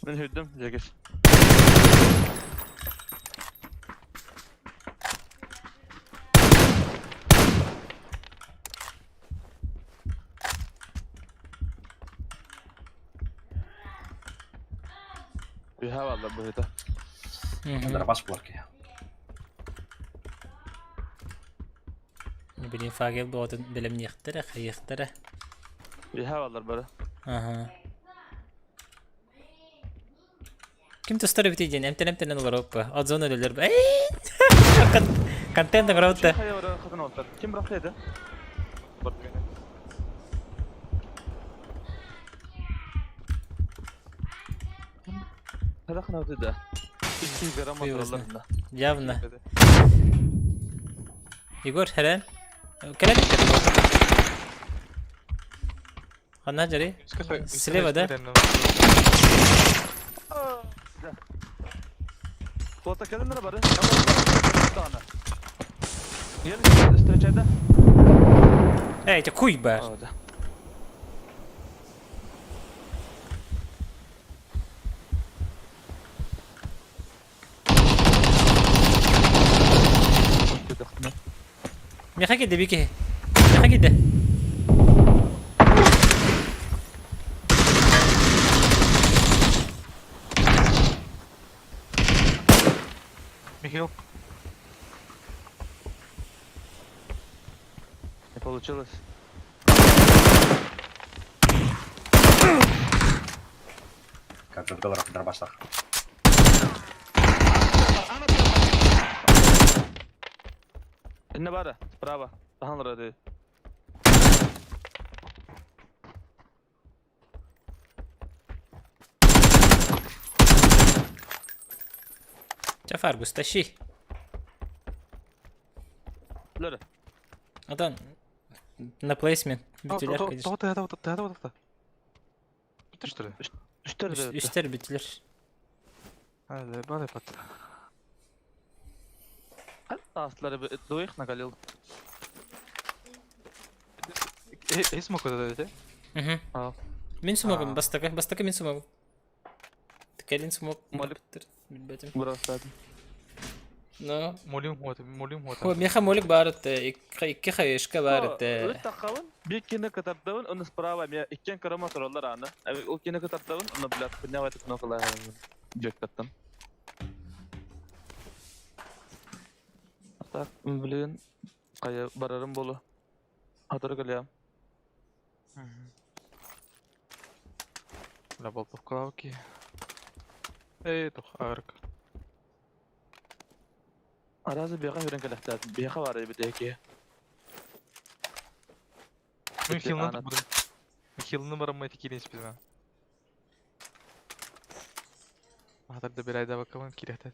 Мин хүрдүм, дьэгис. Үһэ баллар быһыта. Дробаш булар киһи. Блин, факел бөҕөтүн бэлэмниэхтэрэ, хайыахтара. Үһэ баллар бары. Аха. Ким тустар эбитий диэн эмтэн-эмтэнэн олоруоппа. Отзон өлөлөр. Контент оҥоробут да. Ким бырахтыйда? Явно. Егор, хэрэн. Кэлэн Ханна дьари? Слева, да? Фото кэлэннэр бары. Встречайда. Эй, это хуй бар. Миэхэ киирдэ биир киһи. Миэхэ киирдэ. Михаил. Не получилось. Как долларов дробаштах. Инне бара, справа. Тахан рады. Чэ, Фаргус, тащи. Лера. Атан на плейсмент бүтүлэр, конечно. Тоҕо тыһата тыһата тыһата. Бүтэр что ли? Үстэр Үстэр бүтүлэр. Hadi bana pat. Аслары двоих накалил. Эй, смог вот это? Угу. Мин смогум, бастакы, бастакы мин смогум. Кэлин смог. Молик. Билбэтим. Бросать. Но. Молим вот, молим вот. Хо, меха молик баар этэ, икки хаешка баар этэ. Ыт таххабын, биир кини кытардабын, оны справа мен иккен кырама тураллар аны. Ол кини кытардабын, оны блядь, поднявать кнопкалар жөккаттан. Так, блин, кая барарым болу. Хатыры кэлиэм. Бля, болтовкалавки. Эй, тух, арк. Аразы биэхэ хүрэн кэлэхтээтим. Биэхэ баар эбит эки. Мы хилны будем. Хилны барам эти кирин спизна. Хатыр да бир айда бакабын кирехтет.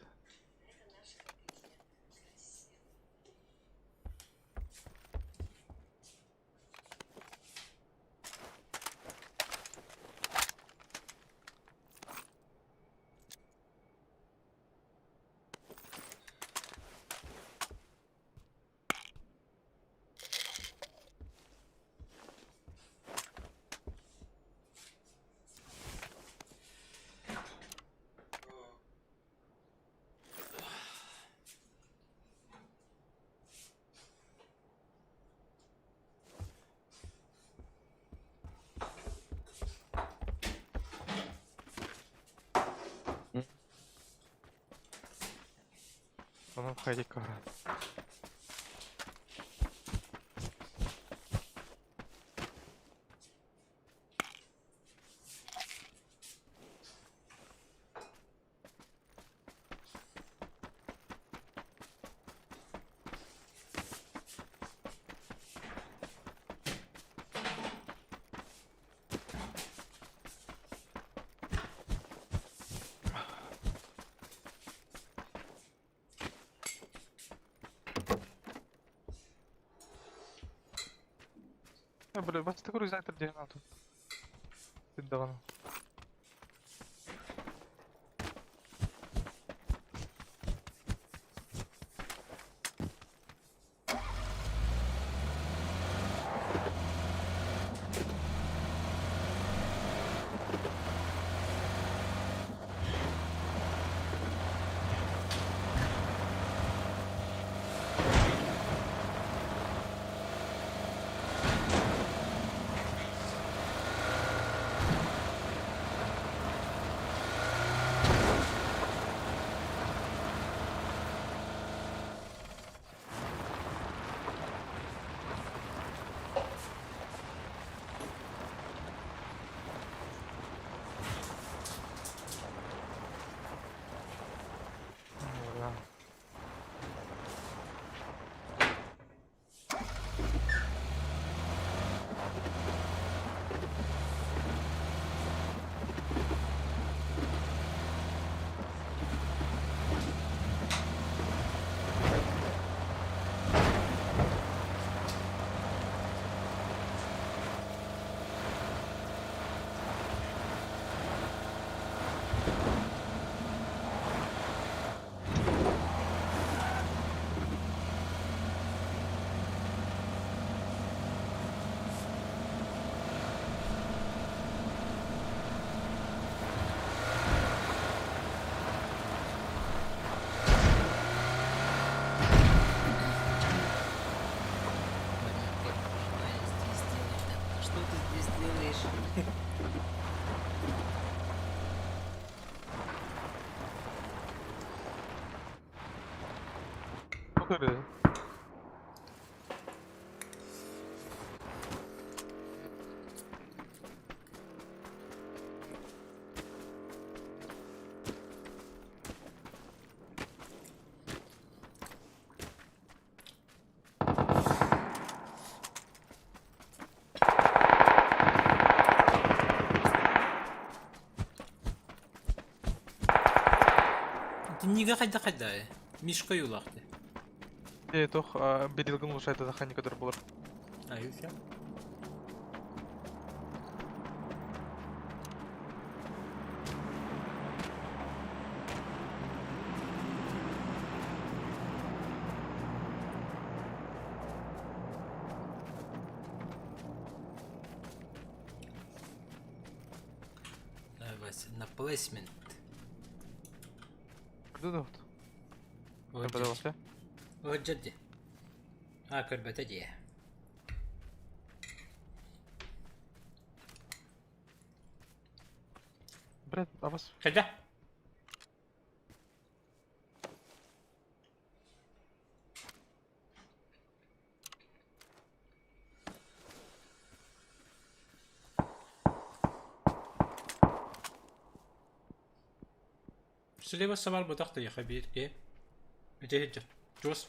Онон хайдик кара. Бля, бас такой рюкзак где тут. Ты давно. Ты сделаешь. Бу Итиннигэ хайдах хайдаа Мишка юлаах дии. Ээ туох берилгин улучшайда ханника көтөр булар. Аюся. Давай, на плейсмент. Куда да вот? Оджади. А, көрбөтө дии. Брат, а вас... Кэллэ. Слева сабар бутах да хабир ке. Ити хиджа. Жос.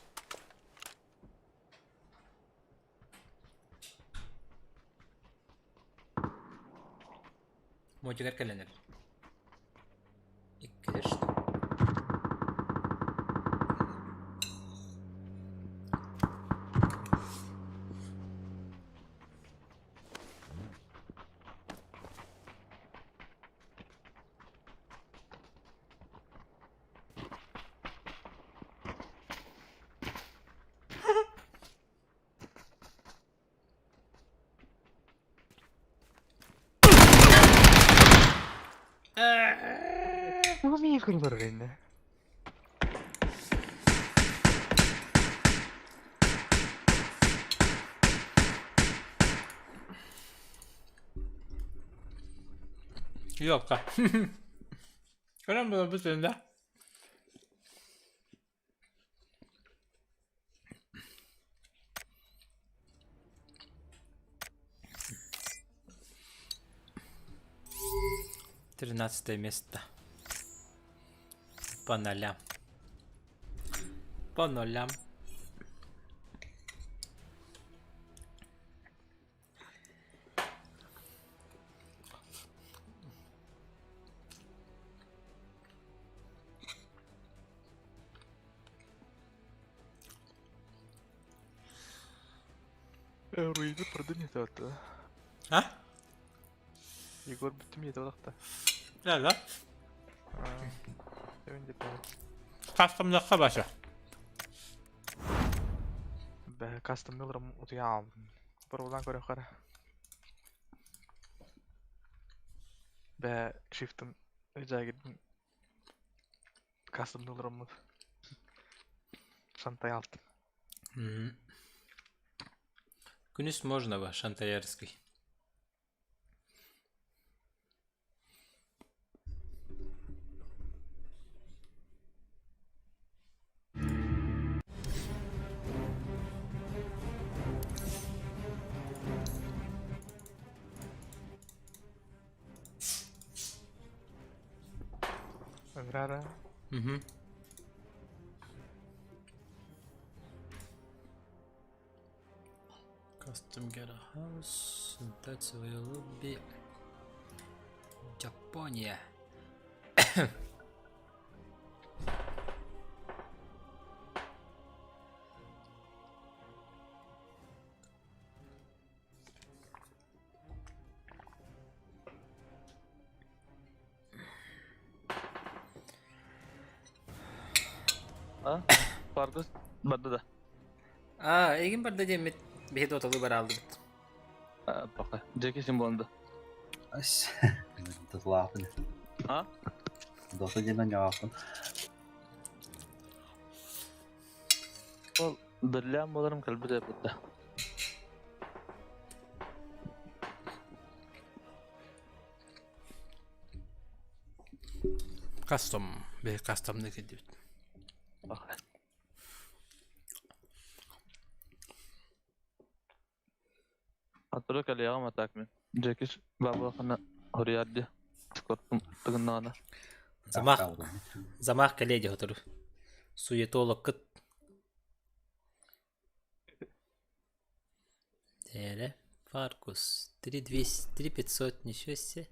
Модигар кэлэнэр. Иккилэр что? Тоҕо кырылар инne? Ёпка. Көрөн буолбут да. Тринадцатое место. По нолям. По нолям. Руиды продумай это. А? Егор бүттүм ете олақта. Да, да. Кастомнаққа Кастомнаққа баша. Бә, кастом милрам утуям. Бір одан көрі қара. Бә, шифтым жагидин кастом милрам Шантай алты. Күнүс можно ба Шантаярский. Аграра. Угу. Custom get a house, and that's will be Japonia. А? Паргыс барда да. А, эгин барда диэммит биһи дотолу бара алдыбыт. А, пока. Джеки символында. Ас. Дотлаапын. А? Дота диэн оҥоһоохпун. Ол дырлям боларым кэлбит эпитте. Кастом, биһи кастомный кэллибит. Атыры кэлиэҕим атак мин. Дьэкиш баабылахана хоруйар дии. Скоттум тыгыннаҕына. Замах, замах кэлиэ дии сотору. Суетологкыт. Эрэ, Фаркус. 3200, 3500, ничего себе.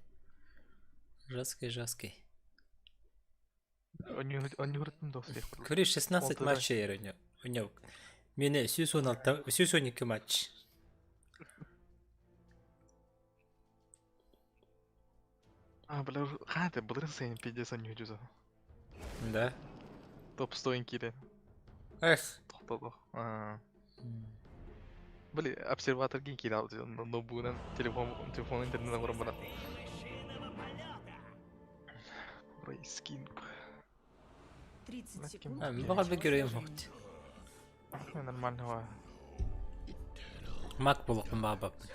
Жесткий, жесткий. Онньууртун досуох. Көрү 16 матч ер у Мені 116, 112 матч. А, бля, хаата былырын сайын пиздец онньуурдуза. Да. Топ 100 киирэн. Эх. Тохтолох. Били, обсерватор киин киирэ ноутбугунан телефон телефон интернет оҥорон баран. Рейскинг. 30 секунд. Баҕар бы көрөйүм хоҕут. Нормально ва. Мак булукпун баабаппын.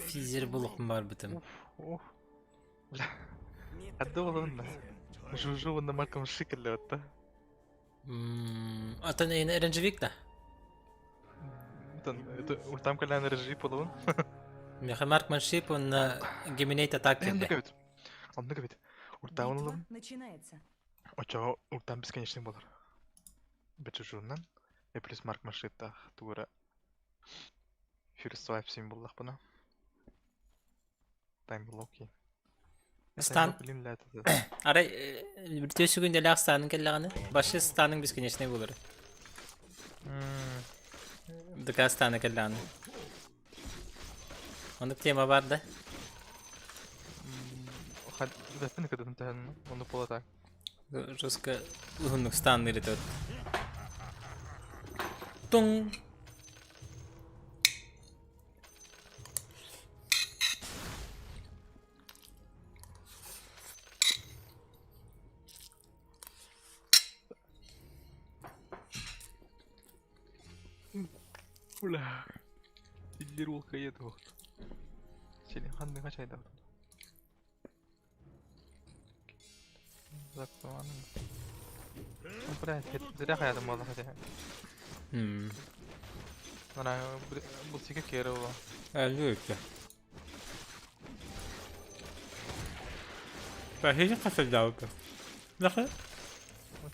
Физер булукпун баарбытым. Уф. Бля. Адды болон да. Жужу уонна Марком шикелле отта. Атын эйне ренжевик да? Там кэлэн режи болуун. Меха маркманшип уонна Геминейт атак Оннук кэллэ. эбит. Оннук эбит. Уртаабын Битва ылабын. начинается. Оччоҕо уртаан бесконечный буолар. Бэчужуунан. И плюс маркманшиптаах тугура Фьюри Свайп син буллахпына. Таймблоки. Стан. Арай бүтүө сүгүндэлээх станын кэллэҕинэ, башы станың бесконечный буолар. ДК стана кэллэҕинэ. Оннук тема бар да? Бэппин кытын төһөн оннук буола так. Жестко уһуннук станныыр этэ. Туң! Бля. Иллир уол кыайыа дуо? Сени ханныга чайдаабыт? Бля, зря хаятым буолла хотя. Ана бу сике киэрэ буолла. Әлі Фахиһи хасылдаабыт. Наха?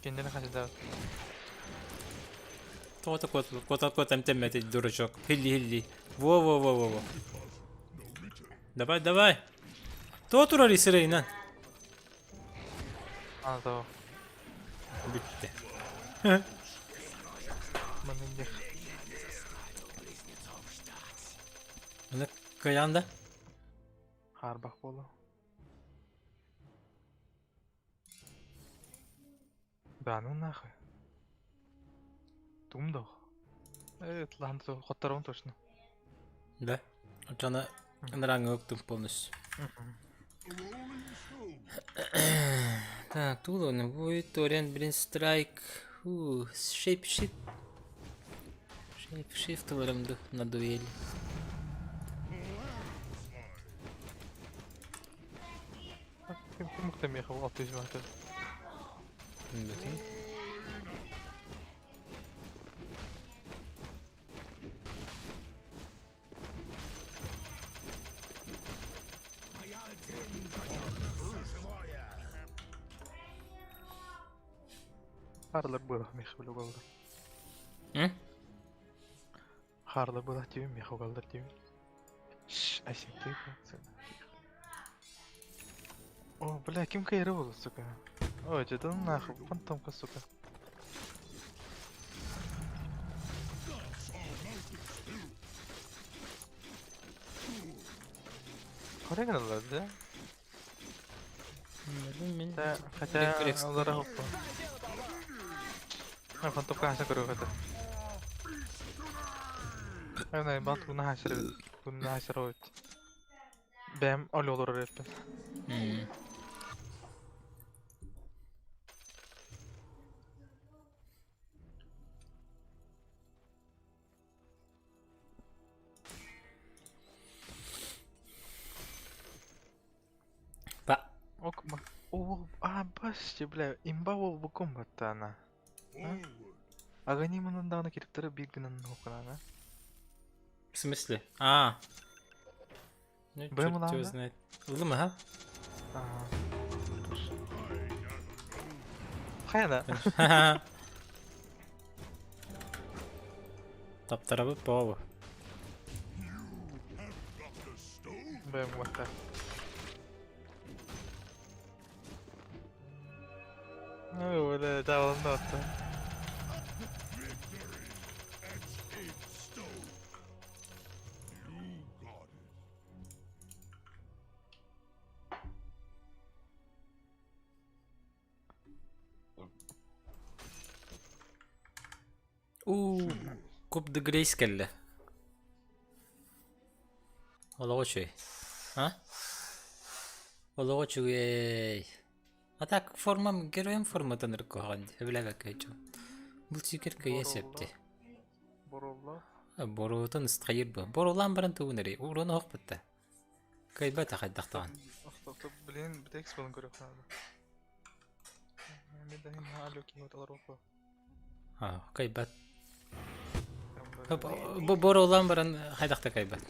Киндени хасылдаабыт. Тоҕо кот кот кот эмтэммэти дурачок. Хилли хилли. Во во во во во. Давай давай. Тоҕо турар исирейинэн? А, то. Бүттэ. Манынньах. Маны кыйаан да? Хаарбах буолла. Да ну нахуй. Тум дох. Ладно, хотторон точно. Да. Оччону ынырааҥҥа уктум полностью. Так, тут он будет Ориент Брин Страйк. Фу, шейп шип. Шейп шифт на дуэль. Ким мехав 600 метр. Харлар бырах мехав угалдар. М? Харлар бырах тиим мехав угалдар тиим. Шш, Айсен, тихо, тихо. О, бля, ким кайры был, сука? Ой, это нахуй, фантомка, сука. Хорегналар, да? Хотя, хотя, олара хоппа. Фантомка хаса көрүөх этэ. Ай, бат туна хасыр, туна хасыр ойт. Бэм оль олорор эппин. Па. Ок, Ол а басчы бля имба ол букум баттаана. Аганимынан даҕаны кириптары биир гынан хукканаана. В смысле? А. Ну, Бэм черт его улаанда? знает. Ылым, аха. Хайана? Таптарабыт боҕо. Бэм батта. Ну, бля, дьааланна батта. Уу, Куб де Грейс кэллэ. Олоҕо үчүгэй. А? Олоҕо үчүгэй. А так формам героем форматын ыркоһоҕон дии. Сөбүлээбэккэ сылдьабын. Бу сикер кыйа сөпти. Боролла. Боруутун ыстхайыр бу. Борулаан баран тугун эрий. Уруну оһохпутта. Кыайбата хайдах даҕаны. Стоп, блин, битекс буолан көрүөх наада. Мен да алё киһи олоруоху. Аа, кыайбат. Бу борулаан баран хайдах да кыайбат.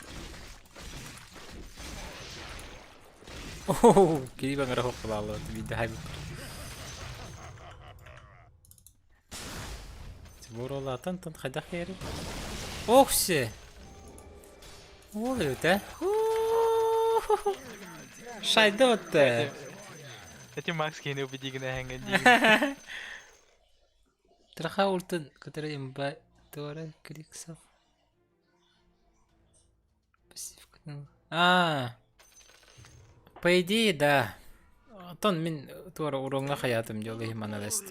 Оо, киһи баҥара хоққулааллыбыт биирдэ хайбыт. Борулаатан тон хайдах киһи Ох се! Ол эбит Шайда бытты. Эти Макс киһини убедигин эһэҥҥэ диигин. Траха ультын, который имба туора кликсов. А, по идее, да. Оттон мин туора уроҥҥа хайаатым дьол иһин маналаст.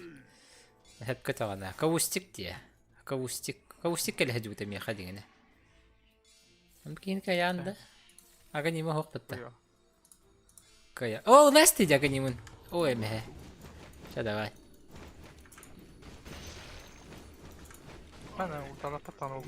Хэпкэ таҕана. Каустик диэ. Каустик. Каустик кэлэ сылдьыбыта миэхэ дигинэ. Киин кайаан да. Ага нима хоқпытта. Кая. О, Настя дяга нимын. Ой, эмэһэ. Ча давай. Ана, уталаппаттан ол.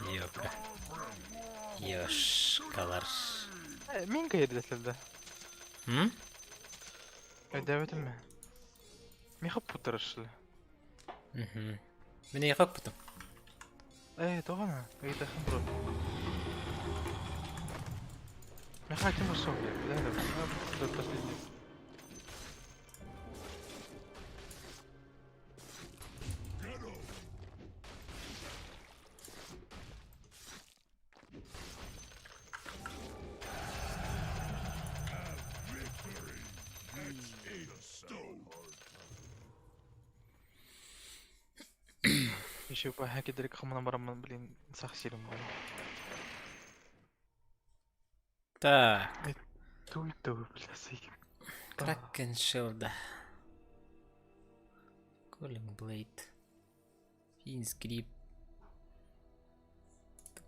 Ёпка. Ёшкалар. Мин кэйэрдэтэлдэ. М? Өйдөөбөтүм ээ. Миэхэ путарышла. Мгм. Мин эйиэхэ укпутум. Ээ, тоҕо ыйытахым бро. Миэхэ Тимур суох диэн, да, последний. Еще по хакедерик хомунан бараммын, блин, сах сирим буолла. Так. Туй туй, бля, сыйым. Kraken Shield. Cooling Blade. Fiend's Grip.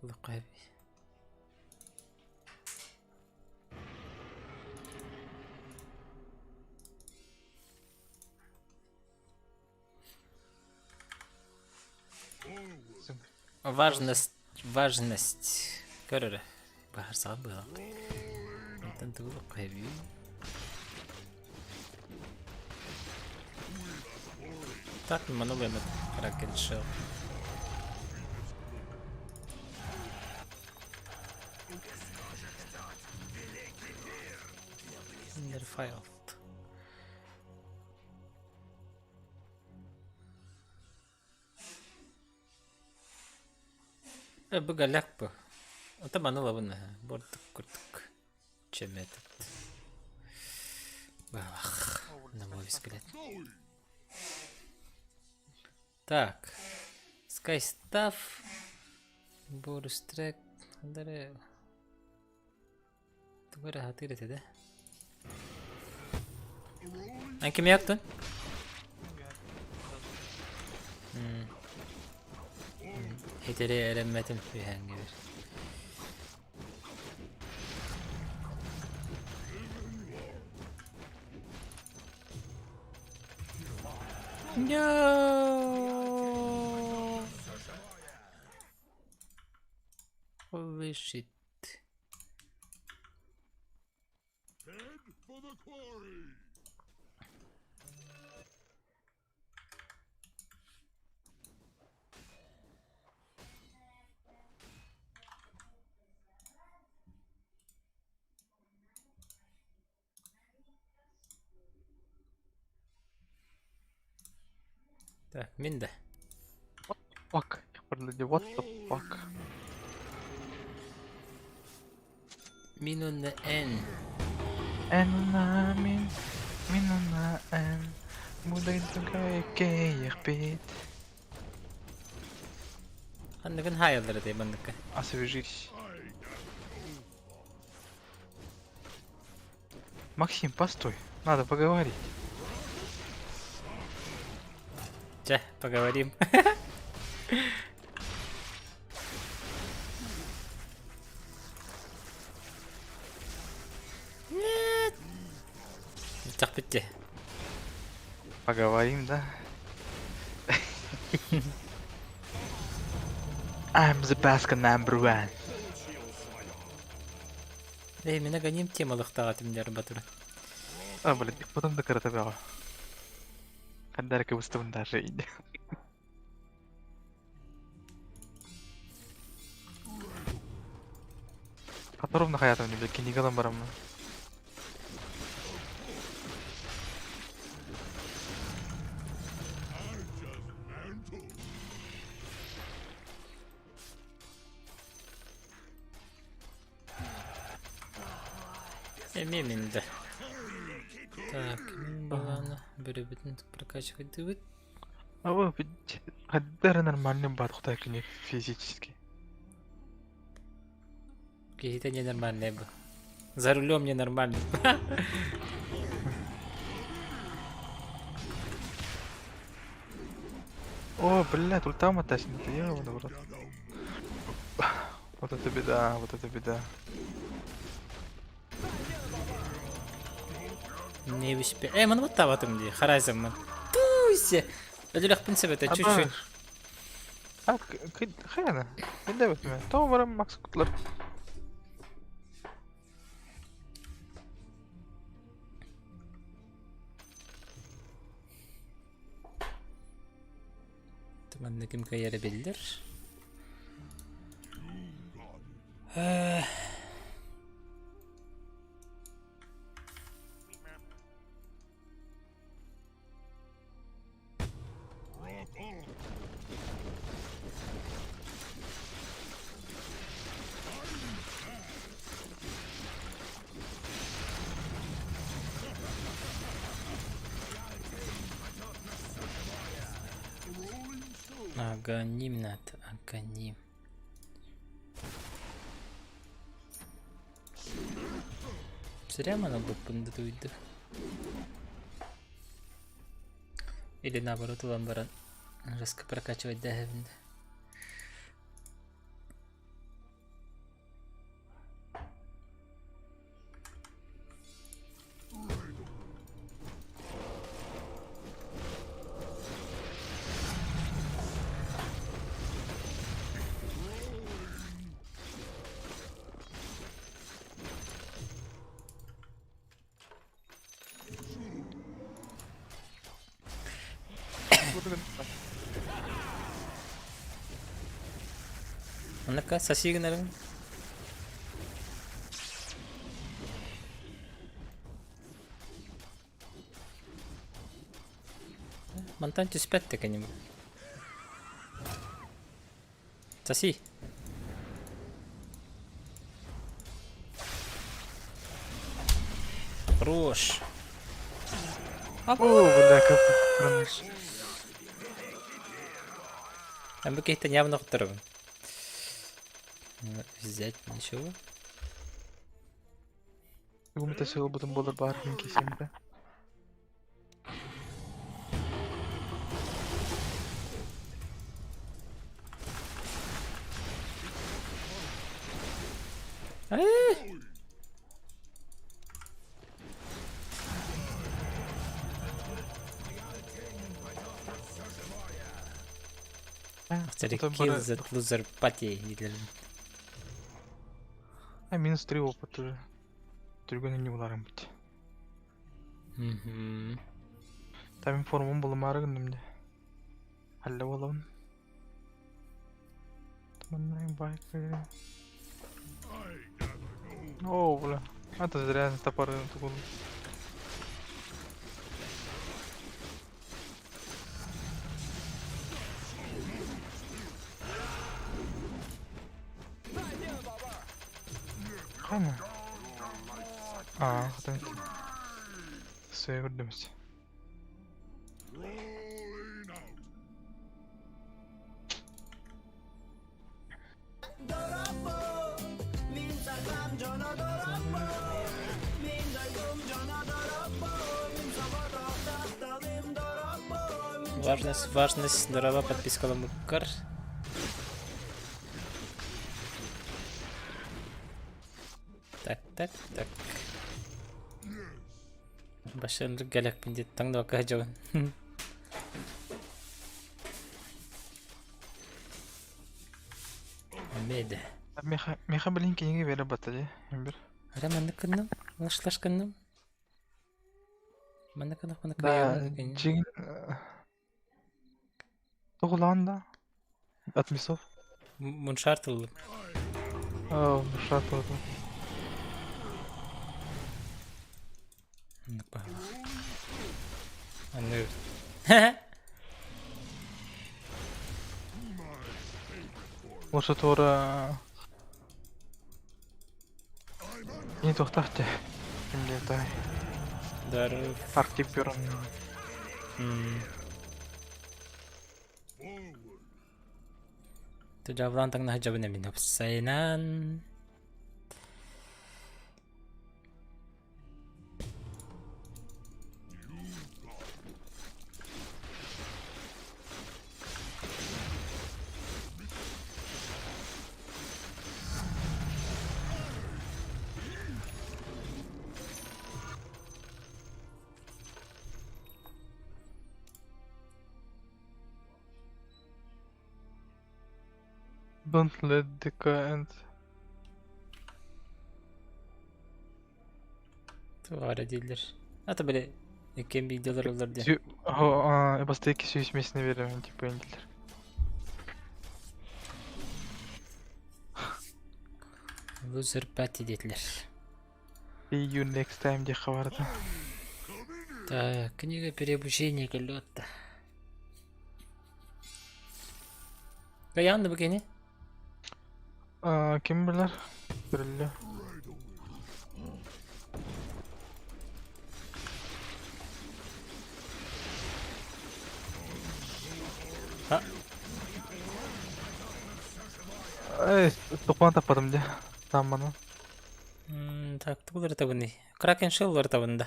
Тугу Важность, важность. Көрөрө. Баһар саҕа быһа. Онтон тугу хэви. Так, маны вымет Kraken Shell. Underfiled. Э, бу галяк бу. Ота маны лабын бордук курдук. Чем этот? Балах. На мой взгляд. Так. Sky Staff. Борус Трек. Хандаре. Тугу эрэ сатыыр этэ да. Эн кими яктын? Итери эрэммэтим үһээҥҥэ бир. No! Holy shit. Так, мин да. Fuck. What the fuck? Мин уонна Н. Эн уонна мин, мин уонна эн, мудайдыга кэйиэхпит. Ханныгын хаайаллар этэй манныкка? Освежись. Максим, постой, надо поговорить. Чэ, поговорим. Нет. Бүттэх Поговорим, да? I'm the basket number one. Эй, мин аганим темалыхтаҕатым дьар батыр. А, блин, потом до каратабега. Хандарка выставлен даже и. Которым хаятым не блядь, книгалам бараммын. Эмиэ мин да. Так, мин балааны бөрөбүтүн прокачивайдыбыт. А вы хаддара нормальный бат хутай кини физически. Киһитэ ненормальный был. За рулем ненормальный. О, блядь, ульта мотать не ёбаный в рот. Вот это беда, вот это беда. Не успел. Эй, маны баттаабатым дии, Харайзаммын. Туйся! Өлүрөхпүн сөбөтө, чуть-чуть. А, хрена. Кайда бит мен. Тоҕо баран Макс кутлар. Манна ким кыайара биллэр. Аганим надо, аганим. Зря мы буппун дутуйду. Или наоборот улам баран резко прокачивать дэһэбин. Оннука сосии гынарым. Мантан түспэт да кэним. Соси. Хорош. О, бля, как промеш. А бу киһиттэн явно хотторобун. Взять ничего. Тугум сыл бутун болар бар мин кисемде. Kill that loser party дииллэр. А минус 3 опыт уже. Түргэн не буларым бит. Там формам булымары гынным де. Алла болабын. Байк. О, бля. Это зря топоры тугул. Қана? А, хатан. Сөйе көрдіміз. Важность, важность, здорово, подпискаламыккар. Так, так, так. Башын галякпын диэт таҥныбакка сылдьабын. Эмиэ Меха, меха блин кинигэ бере батта дии. Бир. Эрэ маннык гынным, лаш-лаш гынным. Маннык гынах маннык Да, дьиҥин тоҕулаан да? От мясов? Муншар тыллым. О, муншар тыллым. Аны. Лучше туора не туохтаах дии. Ким диэтэй? Здоров. Арктик Бюро. Тужавлан таҥнаһа дьабын эмин опсайынан. Don't let the end. Туора дииллэр. Ата били иккиэн видеолар ыллар диэн. Бастакы сүүс миэстэни биэрэбин типа дииллэр. Loser party диэтилэр. See you next time диэххэ барда. Так, книга переобучения кэллэ Каян да бу кини? Ким билэр? Көрүллэ. А? Эй, тупан таппатым дии. Тамманы. Так, тугулар табыный. Кракен Шеллар табында.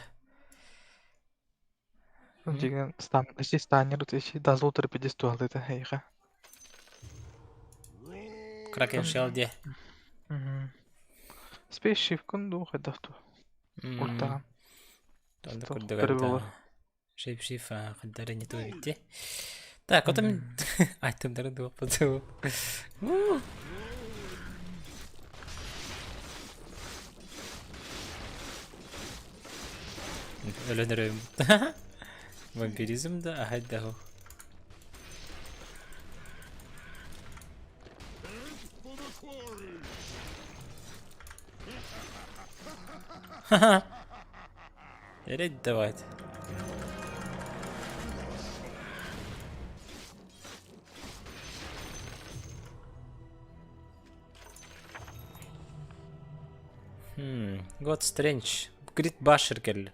Дьиҥинэн стан, ити станер, ити дазл терпедис туһалыыта эйиэхэ. Кракен Шелл диэ. Spaceship-кын дуу хайдах дуу? Ультаҕын. Онно Стоп, курдук көрө буолар. Шейп-шиф хаддары не то битти. Так, вот мин айтымдары дуоппату. Өлөн эрөйүм. Вампиризм да ахайдаху. Ха-ха. Эрэй давайте. God Strange. Great Basher кэллэ.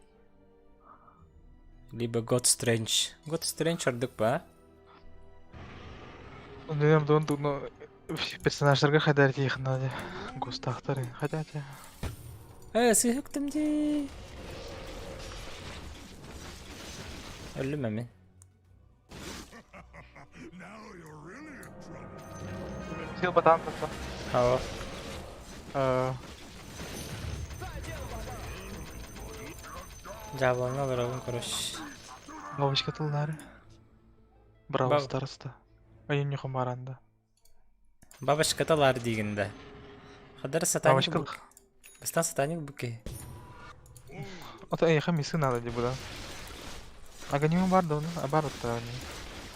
Либо God Strange. God Strange ордук ба? Наверное, он персонажтарга хайдар тиийиэххэ наада. Густаахтар хотя Ээ, сыһыктым дии. Өллүм эмин. Сил батаан тахса. Хао. Дьаабылаҥҥа олоробун короче. Бабочка тыллаары. Браво староста. Айынньуха баранда. Бабочка лаар диигин да. Хадара сатаник Бабочка. Бастаан сатаник буки. Ото эйиэхэ мисы надо дии буда. Аганиму бар да оны? А бар отта.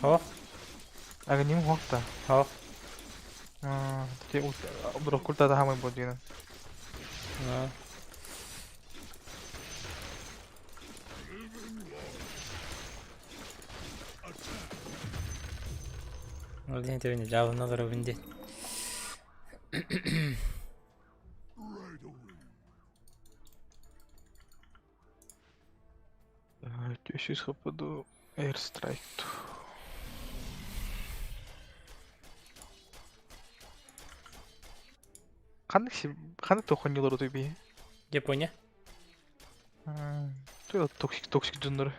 Хоох. Аганиму хоох да. Хоох. Те броккультата хамай бу диэн. Ол диэн тэбини дьаабылана олоробун диэн. 300 хп ду Airstrike. Ханнык ханнык тохонньулар утуй бии? Япония. Токсик токсик дьоннор.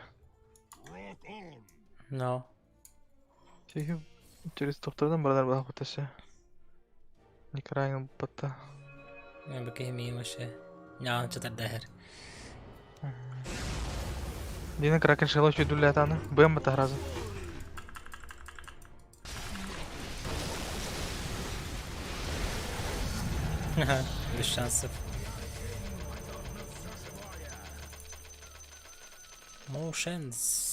No. Чеги через тохтордан баранар баха куташа. Никарайын батта. Бу киһи миигин вообще ньаҕын чатардаһар. Дина Кракен шело чуйдуллятаны. Бэм батахразы. Без шансов. No chance.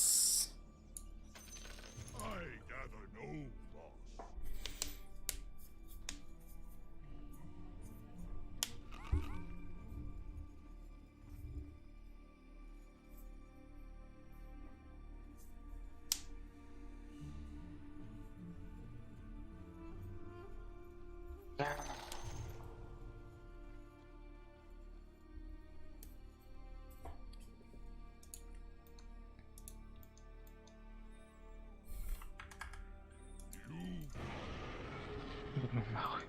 Нахуй.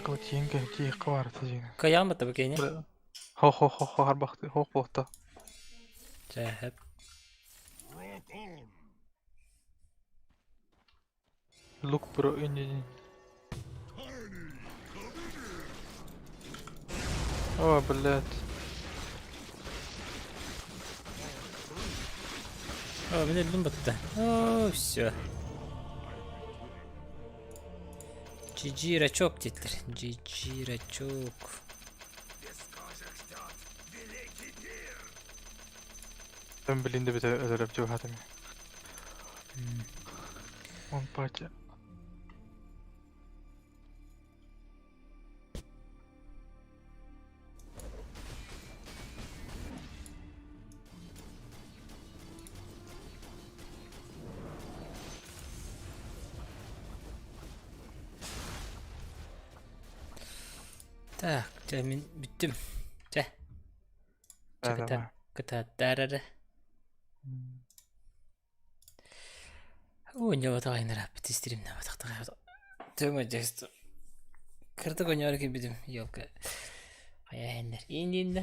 Бу тииҥ тииххэ баар тииҥ. Кыйаан бата бу киһини. Хо хо хо хо харбахты хо хохта. Чэ, Лук бро инни. О, блядь. О, мин өлдүм батта. О, все. GG рачок диэтилэр. GG рачок. Там блин да бит өлөрөп жуһатым. Он пати. Так, дьэ мин бүттүм. Чэ. Чэ, кытааттаар эрэ. Оонньообатах истиримнээбатах Төмө дьэс кырдык оонньоору кэлбитим елка хайа иһэннэр ииннииннэ.